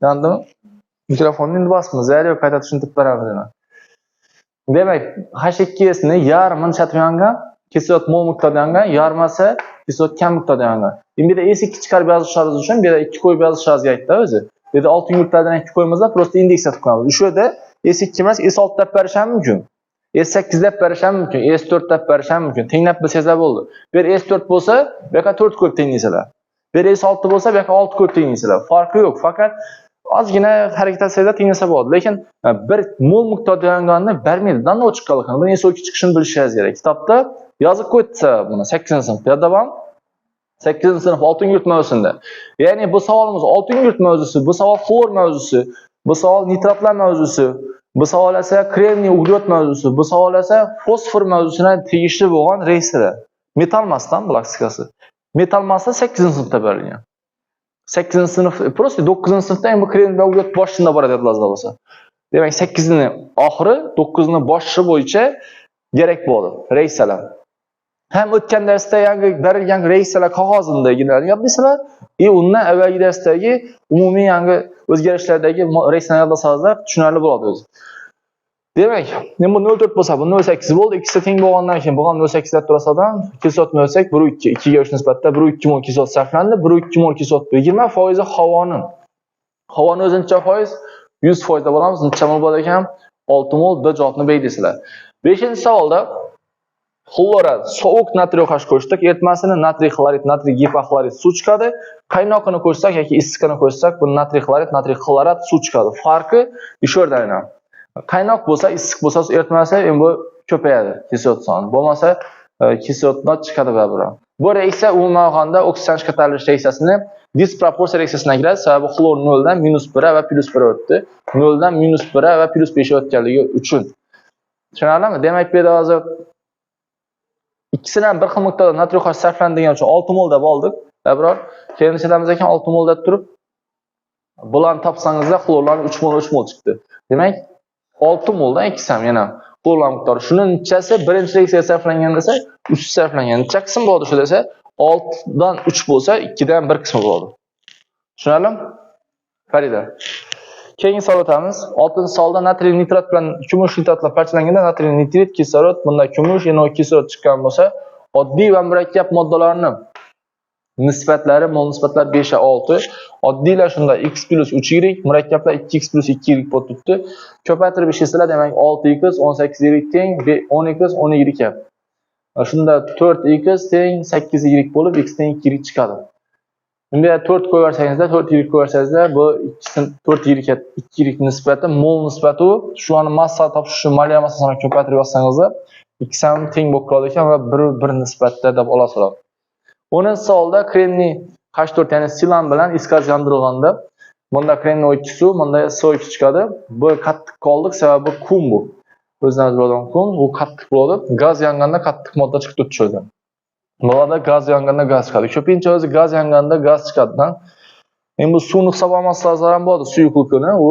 Yondimi? Mikrofonni endi bosamiz, yo'q, qayta tushuntirib beramiz yana. Demak, H2S ni yarmini ishlatilib yongan, kislorod mol miqdorda yongan, yarmasi kislorod kam miqdorda yongan. Endi bu yerda S2 chiqarib yozishingiz uchun bu yerda 2 qo'yib yozishingiz kerakda o'zi. Bu yerda oltin yurtlardan 2 qo'yamiz, просто indeks qilib qo'yamiz. Shu yerda S2 emas, S6 deb berish ham mumkin. S8 deb berish ham mumkin, S4 deb berish ham mumkin. Tenglab bilsangizlar bo'ldi. Bu yer S4 bo'lsa, bu yoqqa 4 qo'yib tenglaysizlar. Bu yer S6 bo'lsa, bu yoqqa 6 qo'yib tenglaysizlar. Farqi yo'q, faqat ozgina harakat etsangizlar tenglasa bo'ladi. Lekin bir mol miqdorda yonganini bermaydi. Dan chiqqanligini, buni S2 chiqishini bilishingiz kerak. Kitobda yozib qo'yibdi buni 8-sinfda. Yodda bormi? 8-sinf oltin yurt mavzusida. Ya'ni bu savolimiz oltin yurt mavzusi, bu savol xlor mavzusi, bu savol nitratlar mavzusi, bu savol esa kremniy uglerod mavzusi, bu savol esa fosfor mavzusina tegishli bo'lgan reyestrlar. Metal masdan bular qisqasi. Metal massa 8-sinfda berilgan. 8-sinf, просто 9-sinfda ham bu kremniy va uglerod boshida boradi yodlaringizda bo'lsa. Demak, 8-ni oxiri, 9-ni boshi bo'yicha kerak bo'ladi reyestrlar. Ham o'tgan darsda yangi berilgan reyestrlar qog'ozindagini yodlaysizlar, и undan avvalgi darsdagi umumiy yangi o'zgarishlardagi reyestrlarni yodlasangizlar tushunarli bo'ladi o'zi. Demak, endi bu 0.4 bo'lsa, bu 0.8 bo'ldi. Ikkisi teng bo'lgandan keyin bu ham 0.8 deb turasadan kislorod bo'lsak 1.2, 2 ga 3 nisbatda 1.2 mol kislorod sarflandi. 1.2 mol kislorod 20% havoni. Havoni o'zi necha foiz? 100% deb olamiz. Necha mol bo'ladi ekan? 6 mol. B javobni belgilaysizlar. 5-savolda xlorad sovuq natriy OH qo'shdik. Eritmasini natriy xlorid, natriy gipoxlorid suv chiqadi. Qaynoqini qo'shsak yoki issiqini qo'shsak, bu natriy xlorid, natriy xlorat suv chiqadi. Farqi shu yerda aynan. Qaynoq bo'lsa, issiq bo'lsa eritmasi endi bu ko'payadi kislorod soni. Bo'lmasa kislorodlar chiqadi baribir. Bu reaksiya umuman olganda oksigen ko'tarilish reaksiyasini disproporsiya reaksiyasidan kiradi. Sababi xlor 0 dan -1 va +1 o'tdi. 0 dan -1 va +5 o'tganligi uchun. Tushunarlimi? Demak, bu yerda hozir ikkisidan bir xil miqdorda natriy OH sarflandi degan uchun 6 mol deb oldik. Abror, keyin ishlatamiz ekan 6 mol deb turib, bularni topsangizda xlorlarni 3 mol 3 mol chiqdi. Demak, 6 moldan ikkisi ham yana xlorlar miqdori. Shuni nechasi birinchi reaksiyaga sarflangan desa, 3 sarflangan. Necha qism bo'ladi shu desa, 6 dan 3 bo'lsa, 2 dan 1 qismi bo'ladi. Tushunarlimi? Farida. Keyingi savol o'tamiz. 6-savolda natriy nitrat bilan kumush nitratlar parchalanganda natriy nitrit, kislorod, bunda kumush, yana kislorod chiqqan bo'lsa, oddiy va murakkab moddalarni nisbatlari, mol nisbatlari 5 ga 6. Oddiylar shunda x plus 3y, murakkablar 2x plus 2y bo'lib turibdi. Ko'paytirib ishlasalar, demak 6x 18y teng 10x 10y. Shunda 4x teng 8y bo'lib, x teng 2y chiqadi. Bunda 4 qo'yib yuborsangizda, 4y qo'yib yuborsangizda, bu ikkisini 4y 2y nisbati, mol nisbati shu ani massa topish uchun molyar massasini ko'paytirib yozsangizda, ikkisi ham teng bo'lib qoladi ekan va 1 1 nisbatda deb olasizlar. 10-savolda kremniy H4, ya'ni silan bilan iskaz yondirilganda, bunda kremniy O2 suv, bunda SO2 chiqadi. Bu qattiq qoldik, sababi qum bu. O'zingiz biladigan qum, u qattiq bo'ladi. Gaz yonganda qattiq modda chiqib tushadi. Bularda gaz yonganda gaz chiqadi. Ko'pincha o'zi gaz yonganda gaz chiqadi. Endi bu suvni hisob olmaslar ham bo'ladi, suyuqlikni, u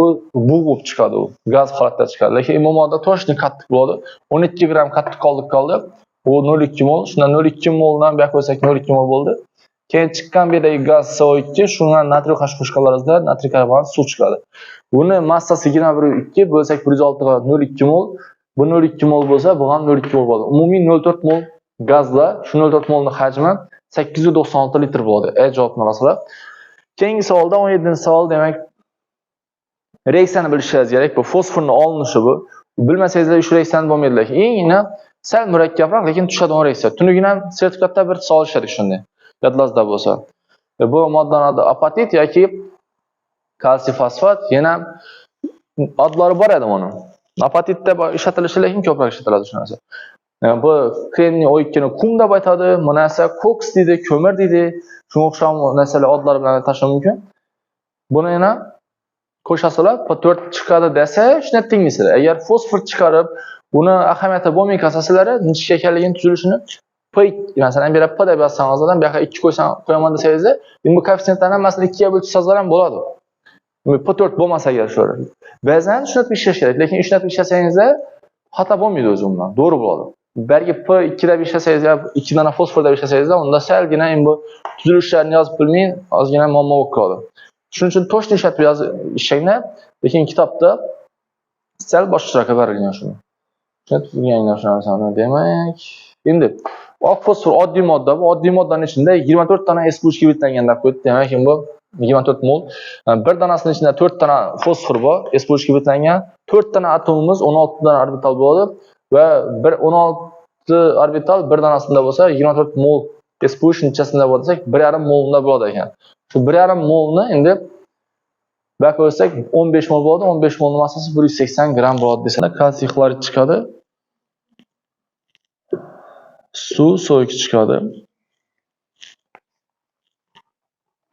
bug' bo'lib chiqadi u. Gaz holatda chiqadi. Lekin bu modda toshni qattiq bo'ladi. 12 gram qattiq qoldiq qoldi. Bu 0.2 mol. Shundan 0.2 moldan bu yoqqa qo'ysak 0.2 mol bo'ldi. Keyin chiqqan bu yerdagi gaz SO2, shundan natriy OH qo'shganlaringizda natriy karbonat suv chiqadi. Buni massasi 21.2 bo'lsak 106 ga 0.2 mol. Bu 0.2 mol bo'lsa, bu ham 0.2 mol bo'ladi. Umumiy 0.4 mol gazda shu 0.4 molning hajmi 896 litr bo'ladi. Javobni olasizlar. Keyingi savolda 17-savol, demak reaksiyani bilishingiz kerak. Bu fosforni olinishi bu. Bilmasangizlar shu reaksiyani bo'lmaydi, lekin enggina sal murakkabroq, lekin tushadigan reaksiya. Tunugina ham sertifikatda bir savol ishladik shunday. Yodingizda bo'lsa. Bu moddaning adi apatit yoki kalsiy fosfat, yana adlari bor edi uni. Apatitda ishlatilishi, lekin ko'proq ishlatiladi shu narsa. Bu kremniy O2 ni qum deb aytadi, bu narsa koks deydi, ko'mir deydi. Shunga o'xshagan narsalar odlar bilan tashlash mumkin. Buni yana qo'shasizlar, P4 chiqadi desa, shuni tenglaysizlar. Agar fosfor chiqarib, buni ahamiyati bo'lmay qolsa sizlar nechta ekanligini tuzilishini P, masalan, bu yerga P deb yozsangizlar, bu yoqqa 2 qo'ysam, qo'yaman desangizlar, endi bu koeffitsiyentlarni hammasini 2 ga bo'lib tushsangizlar ham bo'ladi. P4 bo'lmasa agar shu. Ba'zan shunday ishlash kerak, lekin shunday ishlasangizlar xato bo'lmaydi o'zi umuman, to'g'ri bo'ladi. Balki P2 deb ishlasangiz yo 2 dona fosfor deb ishlasangizlar, unda salgina endi bu tuzilishlarni yozib bilmay, ozgina muammo bo'lib qoladi. Shuning uchun to'shni ishlatib yozib ishlayman, lekin kitobda sal boshqacharoq berilgan shuni. Shuni shu narsani. Demak, endi oq fosfor oddiy modda, bu oddiy moddaning ichida 24 dona SP3 kibritlangan deb qo'ydi. Demak, bu 24 mol. Bir danasining ichida 4 dona fosfor bor, SP3 kibritlangan. 4 dona atomimiz 16 dona orbital bo'ladi va bir 16 orbital bir danasida bo'lsa 24 mol SP3 nechasida bo'lsa desak 1,5 molda bo'ladi ekan. Shu 1,5 molni endi bak o'lsak 15 mol bo'ladi, 15 molning massasi 180 gram bo'ladi desak, kalsiy xlorid chiqadi. Suv so'yik chiqadi.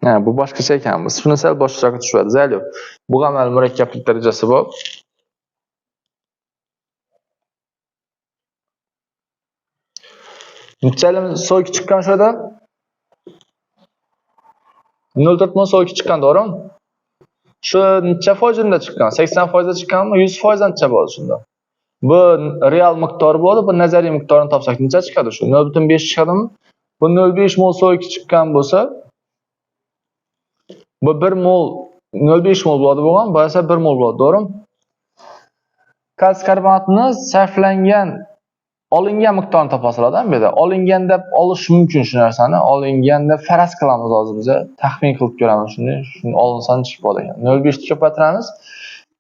Ha, bu boshqacha ekan. Shuni sal boshqacharoq tushadi. Zalyo. Bu amal murakkablik darajasi bor. Nechalik so'yik chiqqan shu yerda? 0.4 mol so'yik chiqqan, to'g'rimi? Shu necha foizda chiqqan? 80% da chiqqanmi? 100% necha bo'ladi shunda? Bu real miqdor bo'ladi, bu nazariy miqdorini topsak necha chiqadi shu? 0.5 chiqadimi? Bu 0.5 mol so'yik chiqqan bo'lsa, bu 1 mol 0.5 mol bo'ladi bo'lgan, bu esa 1 mol bo'ladi, to'g'rimi? Kalsiy karbonatni sarflangan, olingan miqdorini topasizlar bu yerda. Olingan deb olish mumkin shu narsani. Olingan deb faraz qilamiz hozir biz, taxmin qilib ko'ramiz shuni. Shuni olinsa necha bo'ladi ekan? 0.5 ni ko'paytiramiz.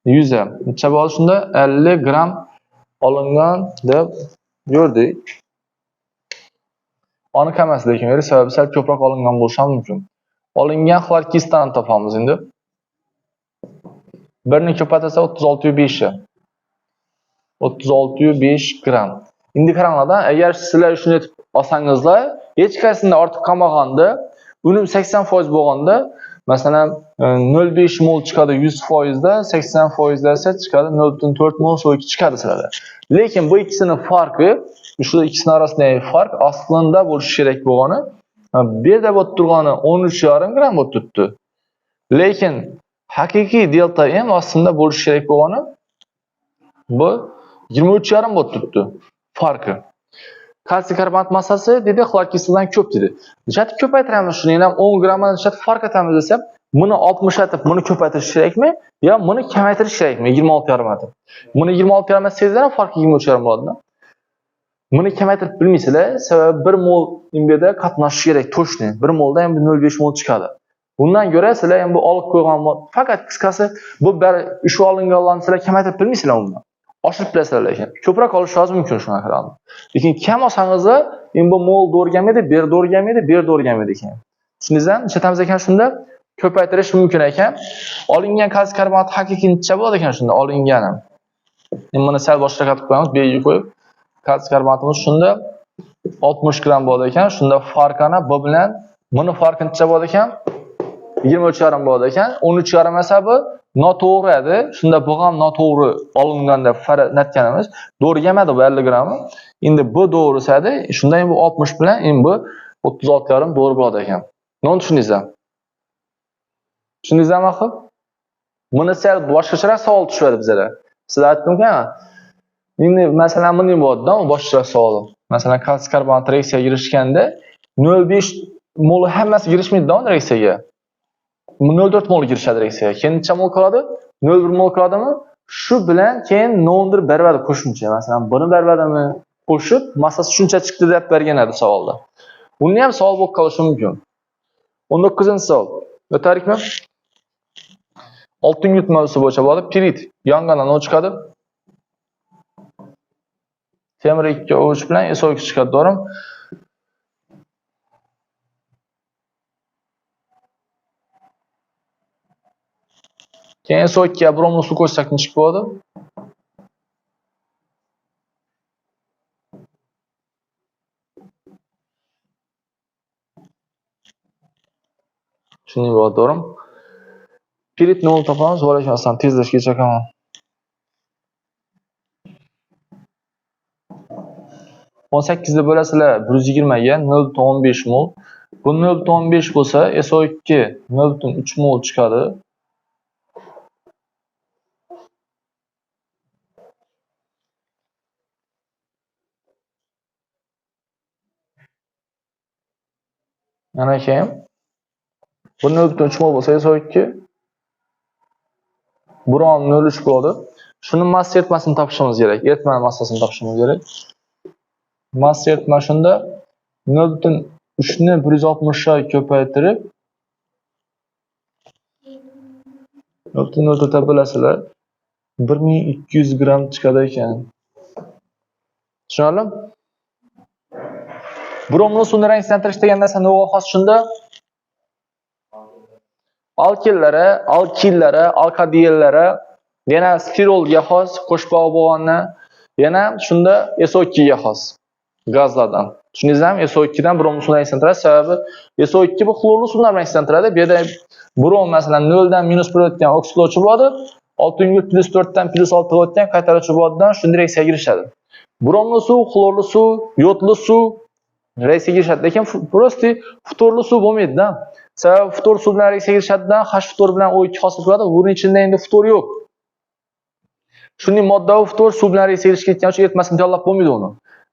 100 ga necha bo'ladi shunda? 50 gram olingan deb ko'rdik. Aniq emas, lekin sababi sal ko'proq olingan bo'lishi ham mumkin. Olingan xlor kislotani topamiz endi. 1 ni ko'paytirsa 36.5. 36.5 gram. Endi qaranglar, agar sizlar shuni aytib olsangizlar, hech qaysinda ortiq qolmaganda, unum 80% bo'lganda, masalan, 0.5 mol chiqadi 100%da, 80% esa chiqadi 0.4 mol so'yik chiqadi sizlarda. Lekin bu ikkisini farqi, shu ikkisini orasidagi farq aslida bo'lishi kerak bo'lgani, bu yerda bo'lib turgani 13.5 gram bo'lib turibdi. Lekin haqiqiy delta M aslida bo'lishi kerak bo'lgani bu 23.5 bo'lib turibdi. Farqi. Kalsiy karbonat massasi dedi xlor kislotadan ko'p dedi. Nishatib ko'paytiramiz shuni, yana 10 gramdan nishatib farq etamiz desa, buni 60 atib, buni ko'paytirish kerakmi yo buni kamaytirish kerakmi? 26.5 atib. Buni 26.5 etsangizlar ham farqi 23.5 bo'ladi. Buni kamaytirib bilmaysizlar, sababi 1 mol imbeda qatnashishi kerak to'shni. 1 molda ham 0.5 mol chiqadi. Bundan ko'ra sizlar ham bu olib qo'ygan faqat qisqasi bu shu olinganlarni sizlar kamaytirib bilmaysizlar undan. Oshirib bilasizlar lekin. Ko'proq olishingiz mumkin shunga qaraganda. Lekin kam olsangizlar, endi bu mol to'g'ri kelmaydi, ber to'g'ri kelmaydi, ber to'g'ri kelmaydi ekan. Tushundingizmi? Nishatamiz ekan shunda ko'paytirish mumkin ekan. Olingan kalsiy karbonat haqiqiy necha bo'ladi ekan shunda olingani. Endi buni sal boshqa qilib qo'yamiz, belgi qo'yib. Kalsiy karbonatimiz shunda 60 gram bo'ladi ekan. Shunda farqini bu bilan buni farqi necha bo'ladi ekan? 23.5 bo'ladi ekan. 13.5 esa bu noto'g'ri edi. Shunda bu ham noto'g'ri olingan deb aytganimiz. To'g'ri kelmadi bu 50 grammi. Endi bu to'g'risi edi. Shunda bu 60 bilan endi bu 36.5 to'g'ri bo'ladi ekan. Nima tushundingizmi? Tushundingizmi axir? Buni sal boshqacharoq savol tushadi bizga. Sizlar aytdimku, endi masalan bunday bo'ladi-da, boshqacharoq savol. Masalan, kalsiy karbonat reaksiyaga girishganda 0.5 mol hammasi girishmaydi-da reaksiyaga. 0.4 mol girishadi reaksiyaga. Keyin necha mol qoladi? 0.1 mol qoladimi? Shu bilan keyin 0.1 beradi qo'shimcha. Masalan, buni bermadimi? Qo'shib, massasi shuncha chiqdi deb bergan edi savolda. Buni ham savol bo'lib qolishi mumkin. 19-savol. O'tarikmi? Oltin yurt mavzusi bo'yicha bo'ladi. Pirit yongandan nima chiqadi? Temir 2 O3 bilan SO2 chiqadi, to'g'rimi? Keyin SO2ga bromli suv qo'shsak nechik bo'ladi? Shunday bo'ladi, to'g'rimi? Pirit nima topamiz? Va alaykum assalom, tezlashga chaqiraman. 18 da bo'lasizlar 120 ga 0.15 mol. Bu 0.15 bo'lsa, SO2 0.3 mol chiqadi. Ana keyin bu 0.3 mol bo'lsa, SO2 Brom 0,3 bo'ladi. Shuni massa eritmasini topishimiz kerak. Eritma massasini topishimiz kerak. Massa eritma shunda 0,3 ni 160 ga ko'paytirib 0,04 bo'lasizlar. 1200 gram chiqadi ekan. Tushunarlimi? Bromni suvni rangslantirish degan narsa nima xos shunda? Alkillari, alkillari, alkadiellari, yana stirolga xos qo'shbog' bo'lganni, yana shunda SO2 ga xos gazlardan. Tushundingizmi? SO2 dan bromni suvni ranglantiradi. Sababi SO2 bu xlorli suvni ranglantiradi. Bu yerda brom masalan 0 dan -1 o'tgan oksidlovchi bo'ladi. Oltingul +4 dan +6 o'tgan qaytaruvchi bo'ladidan shunday reaksiyaga girishadi. Bromli suv, xlorli suv, yodli suv reaksiyaga girishadi, lekin prosta ftorli suv bo'lmaydi-da. Sababi ftor suv bilan reaksiyaga girishadidan H ftor bilan O2 hosil qiladi. Buning ichida endi ftor yo'q. Shunday modda ftor suv bilan reaksiyaga girishib ketgani uchun eritmasini tayyorlab bo'lmaydi uni.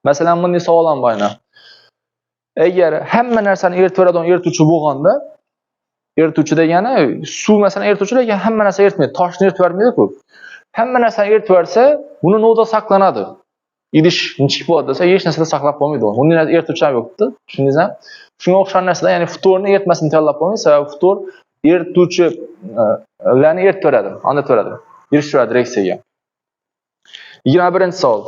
Masalan, bunday savol ham bor yana. Agar hamma narsani eritib beradigan erituvchi bo'lganda, erituvchi degani suv masalan erituvchi, lekin hamma narsa eritmaydi, toshni eritib bermaydi-ku. Hamma narsani eritib bersa, buni novda saqlanadi. Idish nechik bo'ladi desa, hech narsada saqlab bo'lmaydi. Bunday erituvchi ham yo'q-da, tushundingizmi? Shunga o'xshagan narsalar, ya'ni ftorni eritmasini tayyorlab bo'lmaydi, sababi ftor erituvchilarni eritib beradi, anlatib beradi, girishtiradi reaksiyaga. 21-savol.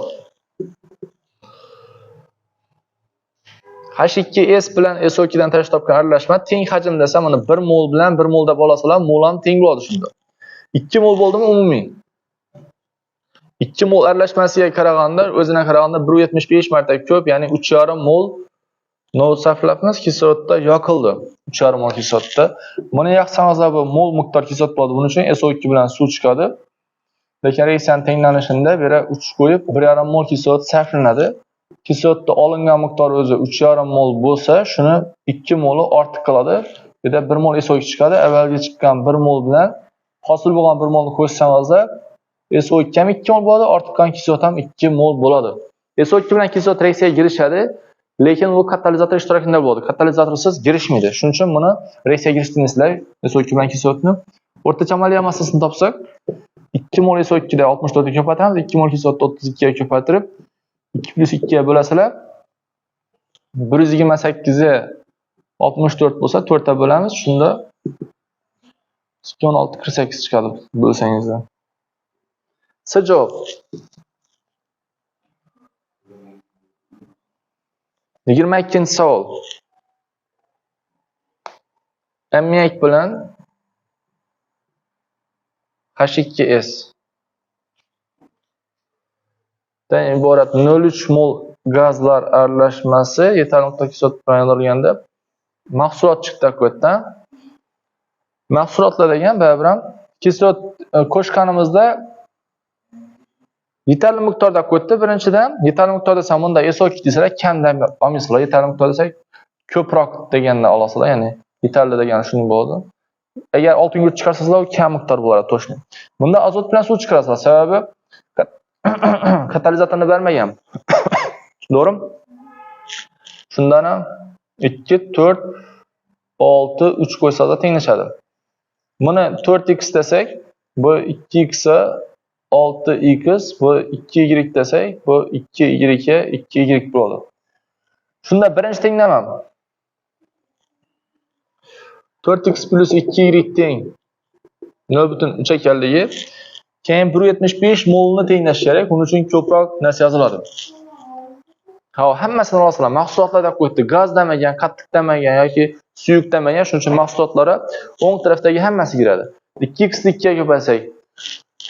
H2S bilan SO2 dan tashkil topgan aralashma teng hajm desa, mana 1 mol bilan 1 mol deb olasalar, mol ham teng bo'ladi shunda. 2 mol bo'ldimi umumiy? 2 mol aralashmasiga qaraganda, o'zidan qaraganda 1.75 marta ko'p, ya'ni 3.5 mol nol sarflabmiz kislorodda yoqildi. 3.5 mol kislorodda. Buni yoqsangizlar bu mol miqdor kislorod bo'ladi. Buning uchun SO2 bilan suv chiqadi. Lekin reaksiyaning tenglanishida bu yerga 3 qo'yib 1.5 mol kislorod sarflanadi. Kislorodda olingan miqdor o'zi 3.5 mol bo'lsa, shuni 2 moli ortiq qiladi. Bu yerda 1 mol SO2 chiqadi. Avvalgi chiqqan 1 mol bilan hosil bo'lgan 1 molni qo'shsangizlar, SO2 ham 2 mol bo'ladi, ortiq qolgan kislorod ham 2 mol bo'ladi. SO2 bilan kislorod reaksiyaga girishadi, lekin u katalizator ishtirokida bo'ladi. Katalizatorsiz girishmaydi. Shuning uchun buni reaksiyaga girishtirmaysizlar SO2 bilan kislorodni. O'rtacha molya massasini topsak, 2 mol SO2 da 64 ga ko'paytiramiz, 2 mol kislorodni 32 ga ko'paytirib 2 + 2 ga bo'lasizlar. 128 ga 64 bo'lsa, 4 ta bo'lamiz. Shunda 16.48 chiqadi bo'lsangizlar. C javob. 22-savol. Ammiak bilan H2S dan iborat 0,3 mol gazlar aralashmasi yetarli miqdorda kislorod bilan yondirilganda mahsulot chiqdi bu yerdan. Mahsulotlar degan baribir ham kislorod qo'shganimizda yetarli miqdorda qo'ydi. Birinchidan yetarli miqdorda desam, bunda SO2 desalar kamdan olmaysizlar, yetarli miqdorda desak ko'proq deganda olasizlar, ya'ni yetarli degani shuning bo'ladi. Agar oltin gugurt chiqarsangizlar, u kam miqdor bo'ladi to'shni. Bunda azot bilan suv chiqarasizlar, sababi katalizatorni bermagan. To'g'rimi? Shundan ham 2, 4, 6, 3 qo'ysangizlar tenglashadi. Buni 4x desak, bu 2x 6x, bu 2y desak, bu 2y 2y bo'ladi. Shunda birinchi tenglamam 4x plus 2y teng 0,3 ekanligi, keyin 1.75 molni tenglash kerak. Buning uchun ko'proq narsa yoziladi. Ha, hammasini olasizlar. Mahsulotlar deb qo'yibdi. Gaz demagan, qattiq demagan yoki suyuq demagan. Shuning uchun mahsulotlari o'ng tarafdagi hammasi kiradi. 2x ni 2 ga ko'paysak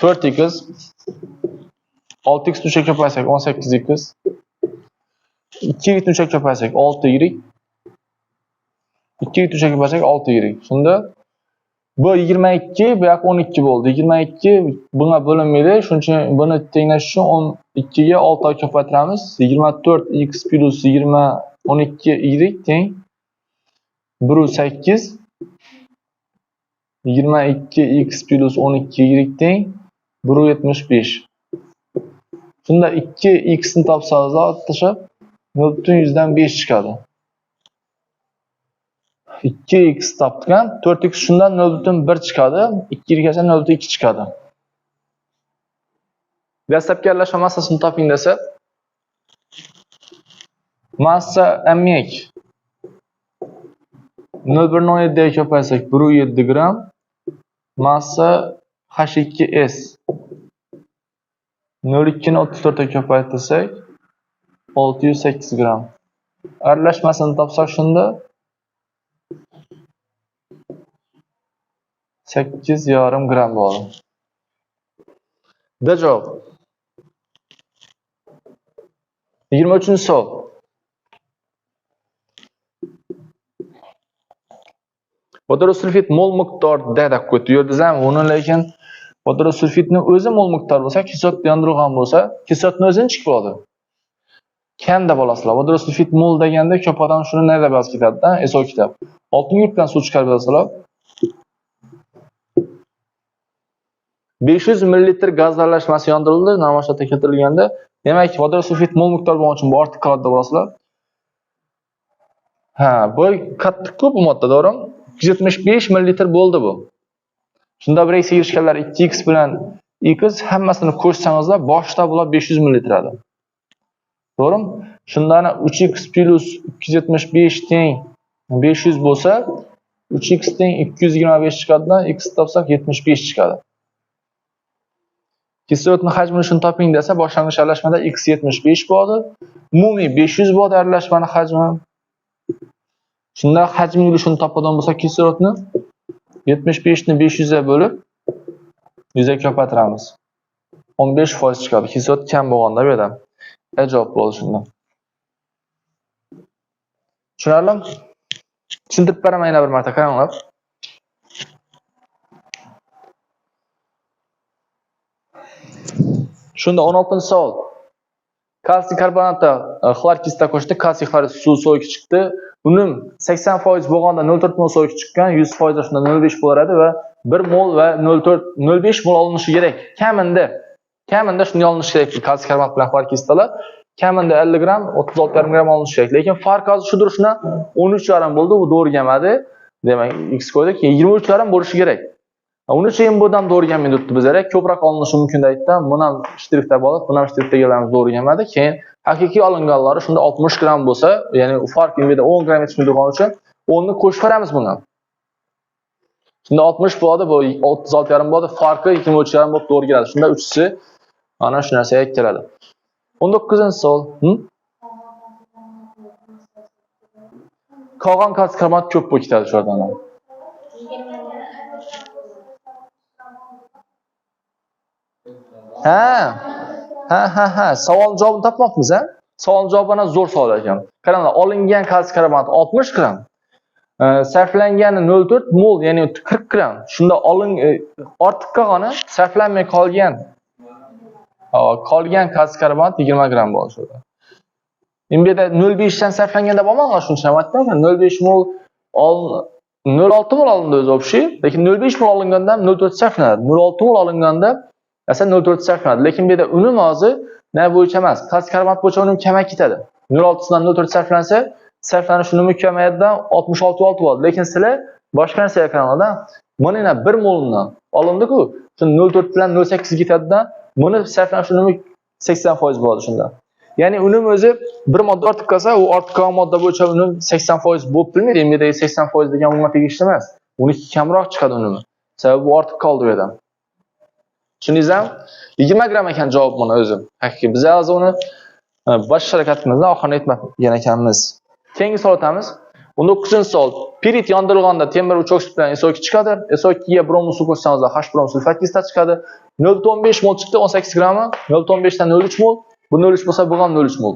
4x, 6x ni 3 ga ko'paysak 18x, 2y ni 3 ga ko'paysak 6y, 2y ni 3 ga ko'paysak 6y. Shunda bu 22, bu yoq 12 bo'ldi. 22 bunga bo'linmaydi. Shuning uchun buni tenglash uchun 12 ga 6 ko'paytiramiz. 24x plus 12y teng 1.8. 22x plus 12y teng 1.75. Shunda 2x ni topsangiz, tashlab 0.5 chiqadi. 2x topdik, 4x shundan 0.1 chiqadi, 2 esa 0.2 chiqadi. Dastlabki aralashma massasini toping desa, massa ammiak 0,07 ga ko'paysak 1,7 gram, massa H2S 0,2 ni 34 ga ko'paytirsak 608 gram. Aralashmasini topsak shunda 8,5 gram bo'ladi. D javob. 23-savol. Vodorod sulfid mol miqdorda deb qo'ydi. Yerdingiz ham uni, lekin vodorod sulfidning o'zi mol miqdor bo'lsa, kislot yondirilgan bo'lsa, kislotning o'zi nechik bo'ladi? Kam deb olasizlar. Vodorod sulfid mol deganda ko'p odam shuni nima deb yozib ketadi-da? SO2 deb. Oltin yurtdan suv chiqarib yozsalar 500 ml gaz aralashmasi yondirildi, normal sharoitda keltirilganda, demak, vodorod sulfid mol miqdor bo'lgani uchun bu ortiq qoladi deb olasizlar. Ha, bu qattiq-ku bu modda, to'g'rimi? 275 ml bo'ldi bu. Shunda bir reaksiyaga kirishganlar 2x bilan x hammasini qo'shsangizlar, boshda bular 500 ml edi. To'g'rimi? Shunda ana 3x plus 275 teng 500 bo'lsa, 3x teng 225 chiqadi, x topsak 75 chiqadi. Kislorodning hajmini shuni toping desa, boshlang'ich aralashmada x 75 bo'ladi. Umumiy 500 bo'ladi aralashmaning hajmi. Shunda hajmning ulushini topadigan bo'lsak, kislorodni 75 ni 500 ga bo'lib 100 ga ko'paytiramiz. 15% chiqadi. Kislorod kam bo'lganda bu yerda. Javob bo'ladi shunda. Tushunarlimi? Tushuntirib beraman yana bir marta, qaranglar. Shunda 16-savol. Kalsiy karbonatda xlor kislota qo'shdi, kalsiy xlorid suv so'yki chiqdi. Unum 80% bo'lganda 0,4 mol so'yki chiqqan, 100% shunda 0,5 bo'lar edi va 1 mol va 0,5 mol olinishi kerak. Kamida shunday olinishi kerak. Kalsiy karbonat bilan xlor kislotalar kamida 50 gram, 36,5 gram olinishi kerak. Lekin farq hozir shu durishdan 13,5 bo'ldi, bu to'g'ri kelmadi. Demak, x qo'ydik, 23,5 bo'lishi kerak. Uni uchun bundan to'g'ri kelmaydi deb bizlar ko'proq olinishi mumkin aytdim. Buni ham shtrixda bo'lib, buni ham shtrixdagilarimiz to'g'ri kelmadi. Keyin haqiqiy olinganlari shunda 60 gram bo'lsa, ya'ni farq endi 10 gram yetishmaydigani uchun 10 ni qo'shib beramiz buni. Shunda 60 bo'ladi, bu 36,5 bo'ladi, farqi 23,5 bo'lib to'g'ri keladi. Shunda uchisi ana shu narsaga keladi. 19-savol. Qolgan kalsiy karbonat ko'p bo'lib ketadi shu yerdan. Ha. Savol javobini topmoqmiz, ha? Savol javobi ana zo'r savol ekan. Qaranglar, olingan kalsiy karbonat 60 gram, sarflangani 0,4 mol, ya'ni 40 gram. Shunda ortiq qolgani sarflanmay qolgan kalsiy karbonat 20 gram bo'ladi shunda. Endi bu yerda 0,5 dan sarflangan deb olmanglar, shuncha aytdim. 0,5 mol 0,6 mol olindi o'zi общий, lekin 0,5 mol olinganda 0,4 sarflanadi. 0,6 mol olinganda masalan 0,4 sarflanadi. Lekin bu yerda unum hozir nima bo'yicha emas, kalsiy karbonat bo'yicha unum kamayib ketadi. 0,6 dan 0,4 sarflansa, sarflanish unumi kamayadidan 66,6 bo'ladi. Lekin sizlar boshqa narsaga qaranglar-da, buni yana 1 moldan olindi-ku, shunda 0,4 bilan 0,8 ketadidan, buni sarflanish unumi 80% bo'ladi shunda. Ya'ni unum o'zi bir modda ortib qolsa, u ortib qolgan modda bo'yicha unum 80% bo'lib bilmaydi. Endi bu yerdagi 80% degan unga tegishli emas. Uniki kamroq chiqadi unumi. Sababi bu ortib qoldi bu yerda. Tushundingizmi? 20 gram ekan javob buni o'zi. Haqiqiy biz hozir uni bosh harakatimizdan oxirini aytmagan ekanmiz. Keyingi savol o'tamiz. 19-savol. Pirit yondirilganda temir 3 oksid bilan SO2 chiqadi. SO2 ga brom suv qo'shsangizlar H brom sulfat kislota chiqadi. 0,5 mol chiqdi, 18 grammi. 0,5 dan 0,3 mol. Bu 0,3 bo'lsa, bu ham 0,3 mol.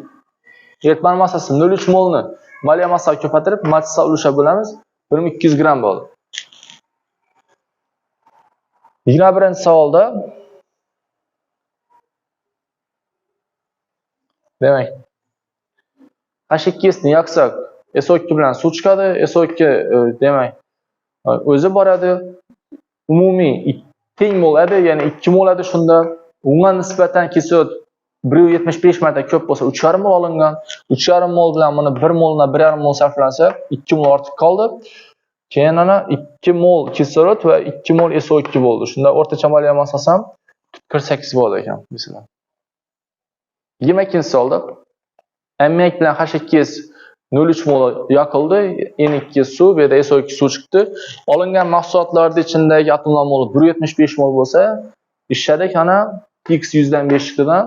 Eritma massasi 0,3 molni moliya massaga ko'paytirib, massa ulushga bo'lamiz. 1200 gram bo'ladi. 21-savolda demak, H2S ni yoqsak, SO2 bilan suv chiqadi. SO2 demak, o'zi boradi. Umumiy teng bo'ladi, ya'ni 2 mol edi shunda. Unga nisbatan kislorod 1,75 marta ko'p bo'lsa 3,5 mol olingan. 3,5 mol bilan buni 1 moldan 1,5 mol sarflansa, 2 mol ortiq qoldi. Keyin ana 2 mol kislorod va 2 mol SO2 bo'ldi. Shunda o'rtacha moliya massasi ham 48 bo'ldi ekan, masalan. 22-savolda ammiak bilan H2S 0,3 mol yoqildi, N2 suv, bu yerda SO2 suv chiqdi. Olingan mahsulotlarda ichindagi atomlar moli 1,75 mol bo'lsa, ishladik ana X 100dan 5 chiqdidan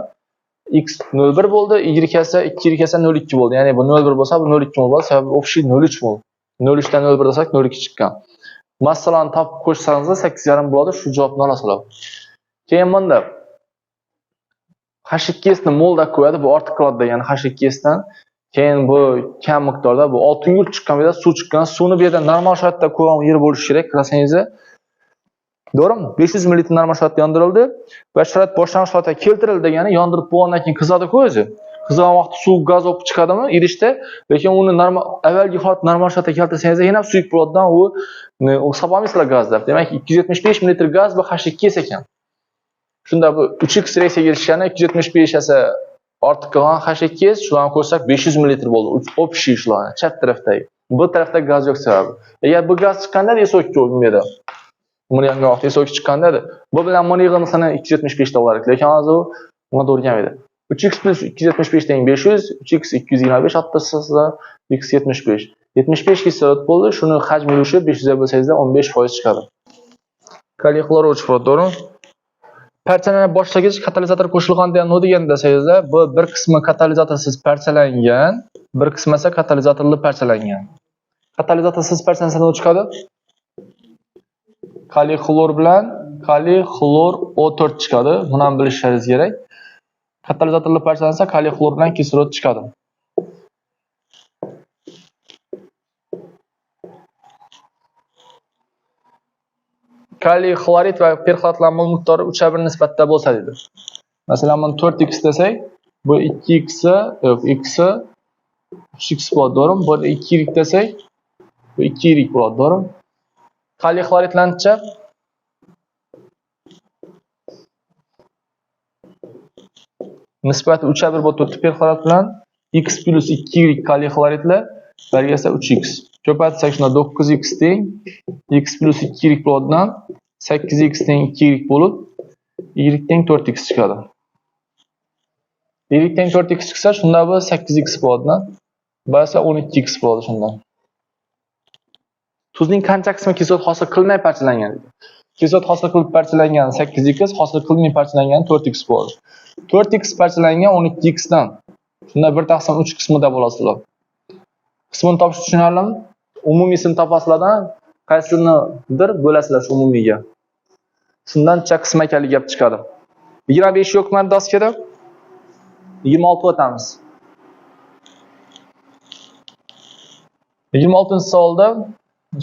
X 0,1 bo'ldi, Y esa 2 Y esa 0,2 bo'ldi. Ya'ni bu 0,1 bo'lsa, bu 0,2 mol bo'ladi, sababi общий 0,3 mol. 0,3dan 0,1 desak 0,2 chiqqan. Massalarni topib qo'shsangizda 8,5 bo'ladi, shu javobni olasizlar. Keyin bunda H2S ni molda qo'yadi, bu ortiq qiladi degan H2S dan. Keyin bu kam miqdorda bu oltingul chiqqan, bu yerda suv chiqqan. Suvni bu yerda normal sharoitda qo'ygan yer bo'lishi kerak, qarasangiz. To'g'rimi? 500 ml normal sharoitda yondirildi va sharoit boshlang'ich holatga keltirildi degani yondirib bo'lgandan keyin qizadi-ku o'zi. Qizgan vaqtda suv gaz olib chiqadimi idishda, lekin uni normal avvalgi holat normal sharoitga keltirsangiz yana suyuq bo'ladidan u hisoblaysizlar gaz deb. Demak 275 ml gaz bu H2S ekan. Shunda bu 3x reaksiyaga erishgani 275 esa ortiq qolgan H2S, shularni qo'shsak 500 ml bo'ldi. Общий shularni chap tarafdagi. Bu tarafda gaz yo'q sababi. Agar bu gaz chiqqanda SO2 bo'lmaydi. Buni yongan vaqtda SO2 chiqqanda edi. Bu bilan buni yig'indisini 275 ta bo'lar. Lekin hozir u bunga to'g'ri kelmaydi. 3x plus 275 teng 500, 3x 225 attasizlar, x 75. 75 kislorod bo'ldi. Shuni hajmi ulushi 500 ga bo'lsangizda 15% chiqadi. Kaliy xlor 3 bo'ladi, to'g'rimi? Parchalana boshlagach katalizator qo'shilgan degan nima degan desangizlar, bu bir qismi katalizatorsiz parchalangan, bir qismi esa katalizatorli parchalangan. Katalizatorsiz parchalansa nima chiqadi? Kaliy xlor bilan kaliy xlor O4 chiqadi. Buni ham bilishingiz kerak. Katalizatorli parchalansa kaliy xlor bilan kislorod chiqadi. Kaliy xlorid va perxloratlar mol miqdori 3:1 nisbatda bo'lsa deydi. Masalan, buni 4x desak, bu 2x, yo'q, x 3x bo'ladi, to'g'rimi? Bu 2y desak, bu 2y bo'ladi, to'g'rimi? Kaliy xloridlancha nisbati 3:1 bo'lib turibdi perxlorat bilan x plus 2y kaliy xloridlar birga esa 3x. Ko'paytirsak shunda 9x teng x plus 2y bo'ladidan 8x teng 2y bo'lib y teng 4x chiqadi. Y teng 4x chiqsa shunda bu 8x bo'ladidan, bu esa 12x bo'ladi shundan. Tuzning qancha qismi kislorod hosil qilmay parchalangan dedi. Kislorod hosil qilib parchalangan 8x, hosil qilmay parchalangan 4x bo'ladi. 4x parchalangan 12x dan. Shunda 1/3 qismida bo'lasizlar. Qismini topish tushunarlimi? Umumiysini topasizlardan qaysinidir bo'lasizlar shu umumiyga. Shundan necha qism ekanligi gap chiqadi. 25 yo'q maddasi kerak. 26 o'tamiz. 26-savolda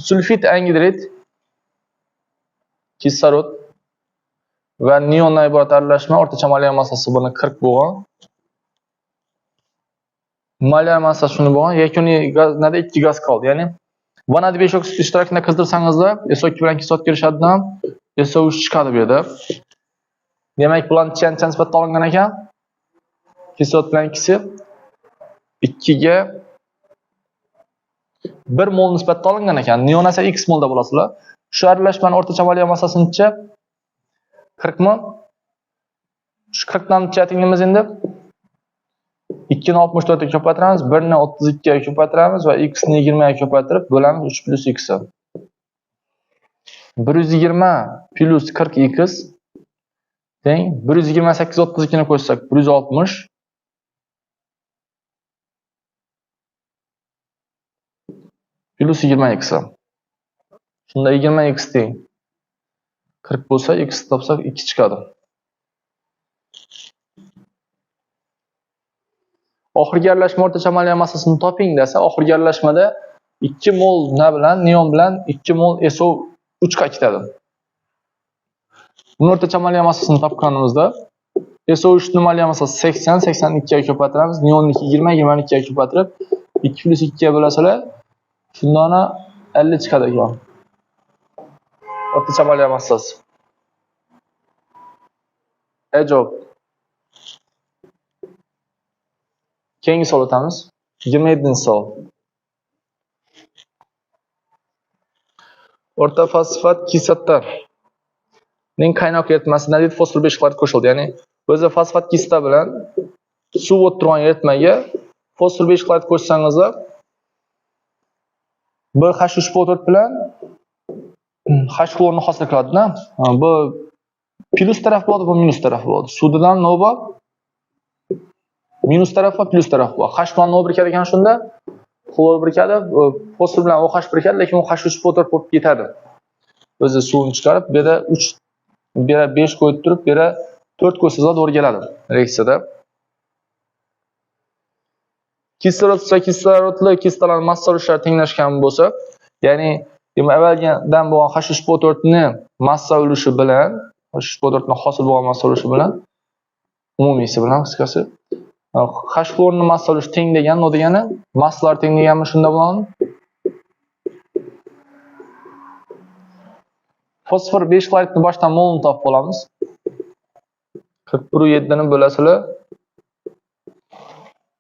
sulfit angidrid kislorod va neondan iborat aralashma o'rtacha molyar massasi buni 40 bo'lgan. Molyar massasi shuni bo'lgan, yakuniy gaznada 2 gaz qoldi. Ya'ni vanadiy 5 oksid ishtirokida qizdirsangizlar, SO2 bilan kislorod kirishadidan SO3 chiqadi bu yerda. Demak, bular necha nisbatda olingan ekan? Kislorod bilan ikkisi 2ga 1 mol nisbatda olingan ekan. Neon esa x molda bo'lasizlar. Shu aralashmani o'rtacha molyar massasi necha? 40 mi? Shu 40 dan necha tengimiz endi? 2 ni 64 ga ko'paytiramiz, 1 ni 32 ga ko'paytiramiz va x ni 20 ga ko'paytirib bo'lamiz 3 plus x. 120 plus 40x teng 128 32 ni qo'shsak 160 plus 20x. Shunda 20x teng 40 bo'lsa, x topsak 2 chiqadi. Oxirgi aralashma o'rtacha molyar massasini toping desa, oxirgi aralashmada 2 mol na bilan neon bilan 2 mol SO3 qaytadi. Buni o'rtacha molyar massasini topganimizda SO3 ni molyar massasi 80, 82 ga ko'paytiramiz, neonniki 20, 22 ga ko'paytirib 2 plus 2 ga bo'lasalar, shundan 50 chiqadi ekan. O'rtacha molyar massasi. Javob. Keyingi savol o'tamiz. 27-savol. O'rta fosfat kislotaning qaynoq eritmasida nadid fosfor 5 xlorid qo'shildi. Ya'ni o'zi fosfat kislota bilan Suv o'tirgan eritmaga fosfor 5 xlorid qo'shsangizlar, B H3PO4 bilan H xlorni hosil qiladi-da. Bu plus taraf bo'ladi, bu minus taraf bo'ladi. Suvdan nima bor? Minus taraf va plus taraf bor. H bilan nima birikadi ekan shunda? Xlor birikadi, fosfor bilan OH birikadi, lekin u H3PO4 bo'lib ketadi. O'zi suvni chiqarib, bu yerda 3, bu yerda 5 qo'yib turib, bu yerda 4 qo'ysangiz to'g'ri keladi reaksiyada. Kislorod va kislorodli kislotalar massa ulushlari tenglashgan bo'lsa, ya'ni demak avvalgidan bo'lgan H3PO4 ni massa ulushi bilan H3PO4 ni hosil bo'lgan massa ulushi bilan umumiysi bilan qisqasi H xlorni massa ulushi teng degan, nima degani? Massalar teng deganmi shunda bo'ladi? Fosfor 5 xloridni boshdan molni topib olamiz. 41.7 ni bo'lasizlar.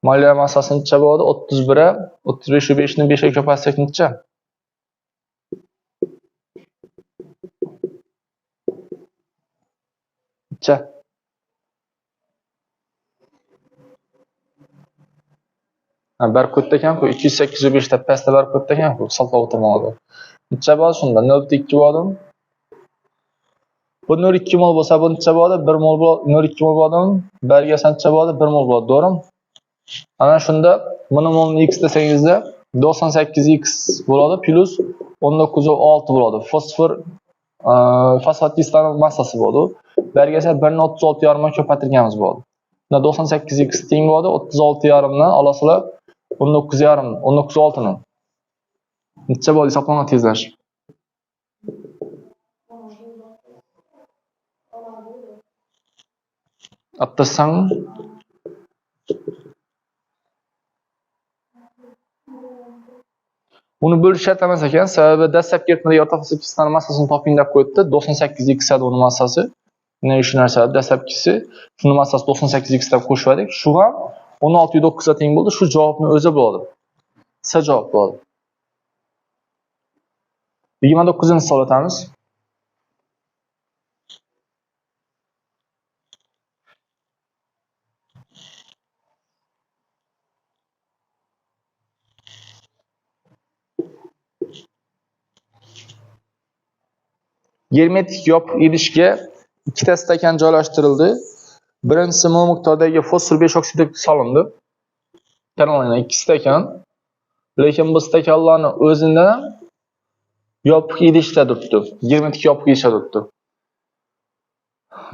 Molyar massasi necha bo'ladi? 31 35.5 ni 5 ga ko'paytirsak necha? Necha? Ha, barib qo'ydi ekan-ku, 208.5 ta pastda barib qo'ydi ekan-ku, hisoblab o'tirmoqda. Necha bo'ladi shunda? 0.2 bo'ladi. Bu 0.2 mol bo'lsa, bu necha bo'ladi? 1 mol bo'ladi, 0.2 mol bo'ladi. Barga necha bo'ladi? 1 mol bo'ladi, to'g'rimi? Ana shunda buni molni x desangizda 98x bo'ladi plus 19.6 bo'ladi. Fosfor fosfat kislotasining massasi bo'ladi. Barga esa 1.36,5 ga ko'paytirganimiz bo'ladi. Bunda 98x teng bo'ladi 36,5 dan olasizlar 19,5, 19.6 ni. Necha bo'ladi hisoblanadi tezlashib? Attasang uni bo'lish shart emas ekan, sababi dastlabki eritmada yorta fosfat kislotasining massasini toping deb qo'yibdi. 98x edi uni massasi. Mana shu narsa dastlabkisi, shuni massasi 98x deb qo'shib oldik. Shu ham 16.9 ga teng bo'ldi. Shu javobni o'zi bo'ladi. C javob bo'ladi. 29-savol o'tamiz. Germetik yopiq idishga ikkita stakan joylashtirildi. Birinchisi mol miqdordagi fosfor 5 oksidi solindi. Tanlangan 2 stakan. Lekin bu stakanlarning o'zidan ham yopiq idishda turibdi. Germetik yopiq idishda turibdi.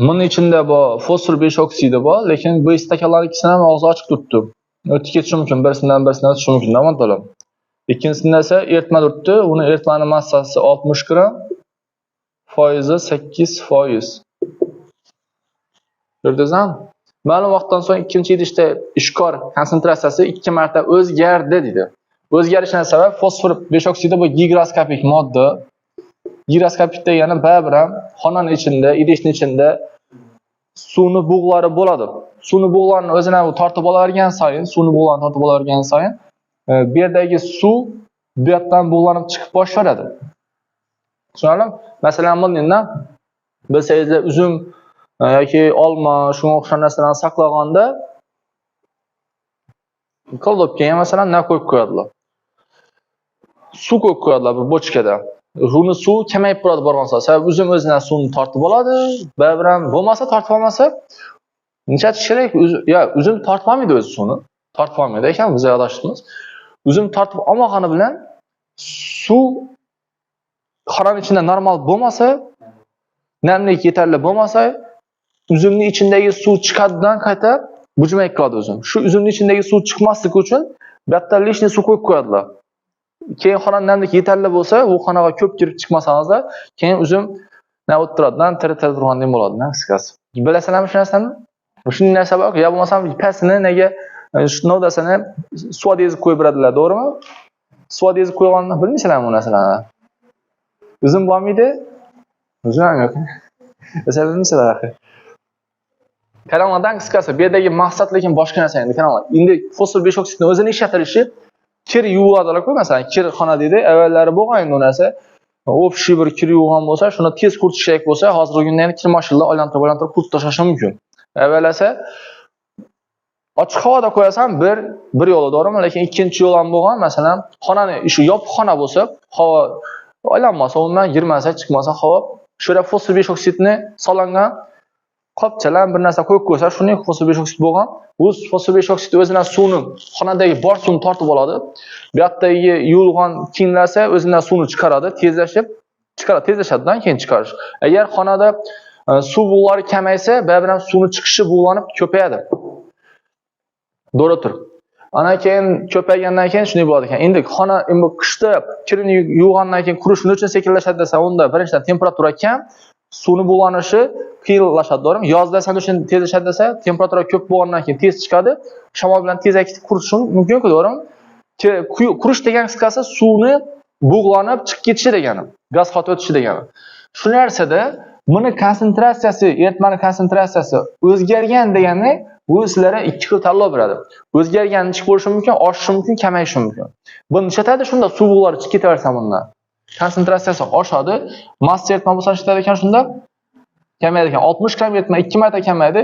Buning ichida bu fosfor 5 oksidi bor, lekin bu stakanlarning ikkisini ham og'zi ochiq turibdi. O'tib ketishi mumkin, birisidan birisidan o'tishi mumkin, moddalar. Ikkinchisida esa eritma turibdi. Uni eritmaning massasi 60 gram. Foizi 8%. Ko'rdingizmi? Ma'lum vaqtdan so'ng ikkinchi idishda ishkor konsentratsiyasi 2 marta o'zgardi dedi. O'zgarishining sababi fosfor 5 oksidi bu gigroskopik modda. Gigroskopik degani baribir ham xonaning ichida, idishning ichida suvni bug'lari bo'ladi. Suvni bug'larini o'zini tortib olavergan sayin, suvni bug'larini tortib olavergan sayin bu yerdagi suv bu yoqdan bug'lanib chiqib boshlaydi. Tushunarlimi? Masalan, bundan bilsangizlar uzum yoki olma shunga o'xshagan narsalarni saqlaganda kladovkaga masalan nima qo'yib qo'yadilar? Suv qo'yib qo'yadilar bir bochkada. Uni suv kamayib boradi borgan sayin. Sababi uzum o'zidan suvni tortib oladi, baribir ham bo'lmasa tortib olmasa necha kerak? Ya uzum tortib olmaydi o'zi suvni. Tortib olmaydi ekan, biz adashibmiz. Uzum tortib olmagani bilan suv xonani ichida normal bo'lmasa, namlik yetarli bo'lmasa, uzumning ichidagi suv chiqadidan qayta bujmayib qoladi uzum. Shu uzumning ichidagi suv chiqmasligi uchun bu yerda lishni suv qo'yib qo'yadilar. Keyin xonani namlik yetarli bo'lsa, u xonaga ko'p kirib chiqmasangizlar, keyin uzum na o'tiradidan tiri-tiri turgandek bo'ladi, qisqasi. Bilasizlarmi shu narsani? Shunday narsa bor, yo bo'lmasam pastini nega shu novdasini suvda ezib qo'yib beradilar, to'g'rimi? Suvda ezib qo'yganini bilmaysizlarmi bu narsalarni? Uzum bormidi? Uzum ham yo'q. Masalan, bilmaysizlar axir. Kanallardan qisqasi, bu yerdagi maqsad lekin boshqa narsa endi kanallar. Endi fosfor 5 oksidini o'zini ishlatilishi kir yuvadilar-ku, masalan, kir xona deydi, avvallari bo'lgan endi u narsa. Общий bir kir yuvgan bo'lsa, shuni tez quritish kerak bo'lsa, hozirgi kunda endi kir mashinalar aylantirib-aylantirib quritib tashlashi mumkin. Avval esa Ochiq havoda qo'yasan bir yo'li, to'g'rimi? Lekin ikkinchi yo'l ham bo'lgan, masalan, xonani shu yopiq xona bo'lsa, havo aylanmasa, umuman girmasa, chiqmasa havo, shu yerda fosfor 5 oksidni solingan qopchalar bir narsa qo'yib qo'ysa, shunday fosfor 5 oksid bo'lgan. Bu fosfor 5 oksid o'zidan suvni, xonadagi bor suvni tortib oladi. Bu yoqdagi yuvilgan kiyimlar esa o'zidan suvni chiqaradi, tezlashib chiqaradi, tezlashadidan keyin chiqarish. Agar xonada suv bug'lari kamaysa, baribir ham suvni chiqishi bug'lanib ko'payadi. Doğrudur. Ana keyin ko'paygandan keyin shunday bo'ladi ekan. Endi xona endi qishda kirini yuvgandan keyin qurish nima uchun sekinlashadi desa, unda birinchidan temperatura kam, suvni bug'lanishi qiyinlashadi, to'g'rimi? Yozda san uchun tezlashadi desa, temperatura ko'p bo'lgandan keyin tez chiqadi, shamol bilan tez akitib qurishi mumkin-ku, to'g'rimi? Qurish degan qisqasi suvni bug'lanib chiqib ketishi degani, gaz xoti o'tishi degani. Shu narsada buni konsentratsiyasi, eritmani konsentratsiyasi o'zgargan degani bu sizlarga ikki xil tanlov beradi. O'zgargan nechik bo'lishi mumkin, oshishi mumkin, kamayishi mumkin. Buni nishatadi shunda suv bug'lari chiqib ketaversa bundan. Konsentratsiyasi oshadi, massa eritma bo'lsa nishatadi ekan shunda kamayadi ekan. 60 gramm eritma 2 marta kamaydi.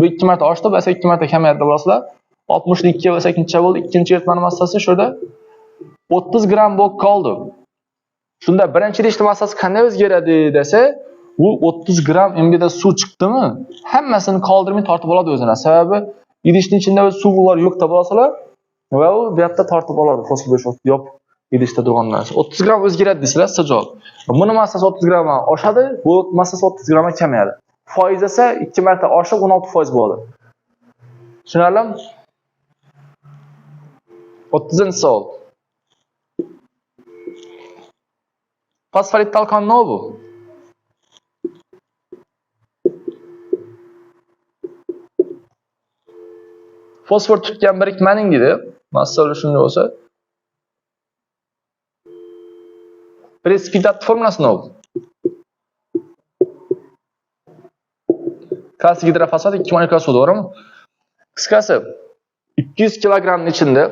Bu 2 marta oshdi, bu esa 2 marta kamayadi deb olasizlar. 60 ni 2 bo'lsa ikkinchi bo'ldi. Ikkinchi eritmani massasi shu yerda 30 gramm bo'lib qoldi. Shunda birinchi idishning massasi qanday o'zgaradi desa, bu 30 gramm MBda suv chiqdimi, hammasini qoldirmay tortib oladi o'zini. Sababi idishning ichida o'zi suv bular yo'q deb olasizlar va u bu yoqda tortib oladi fosfor 5 oksid yopiq idishda turgan narsa. 30 gramm o'zgaradi deysizlar, sizga javob. Buni massasi 30 gramm oshadi, bu massasi 30 gramm kamayadi. Foiz esa 2 marta oshib 16% bo'ladi. Tushunarlimi? 30-savol. Fosforit talqon nima bu? Fosfor tutgan birikmaning dedi. Masala shunday bo'lsa. Precipitat formulasi nima bu? Kalsiy gidrofosfat 2 molekula suv, to'g'rimi? Qisqasi 200 kilogrammning ichida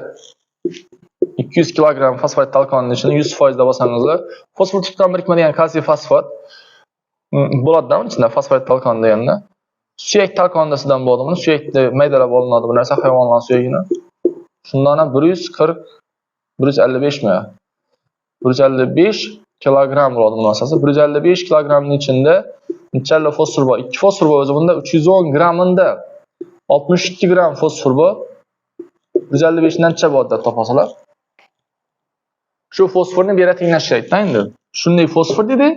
200 kilogramm fosforit talqonining ichida 100% deb olsangizlar, fosfor tutgan birikma degan kalsiy fosfat bo'ladi-da, ichida fosforit talqoni deganda. Suyak talqondasidan bo'ladi buni, suyakni maydalab olinadi bu narsa, hayvonlar suyagini. Shundan ham 140, 155 mi? 155 kilogramm bo'ladi bu narsasi. 155 kilogrammning ichida nechta fosfor bor? 2 fosfor bor o'zi bunda, 310 gramminda 62 gramm fosfor bor. 155 dan necha bor deb topasizlar. Shu fosforni bu yerga tenglash kerak-da endi. Shunday fosfor dedi,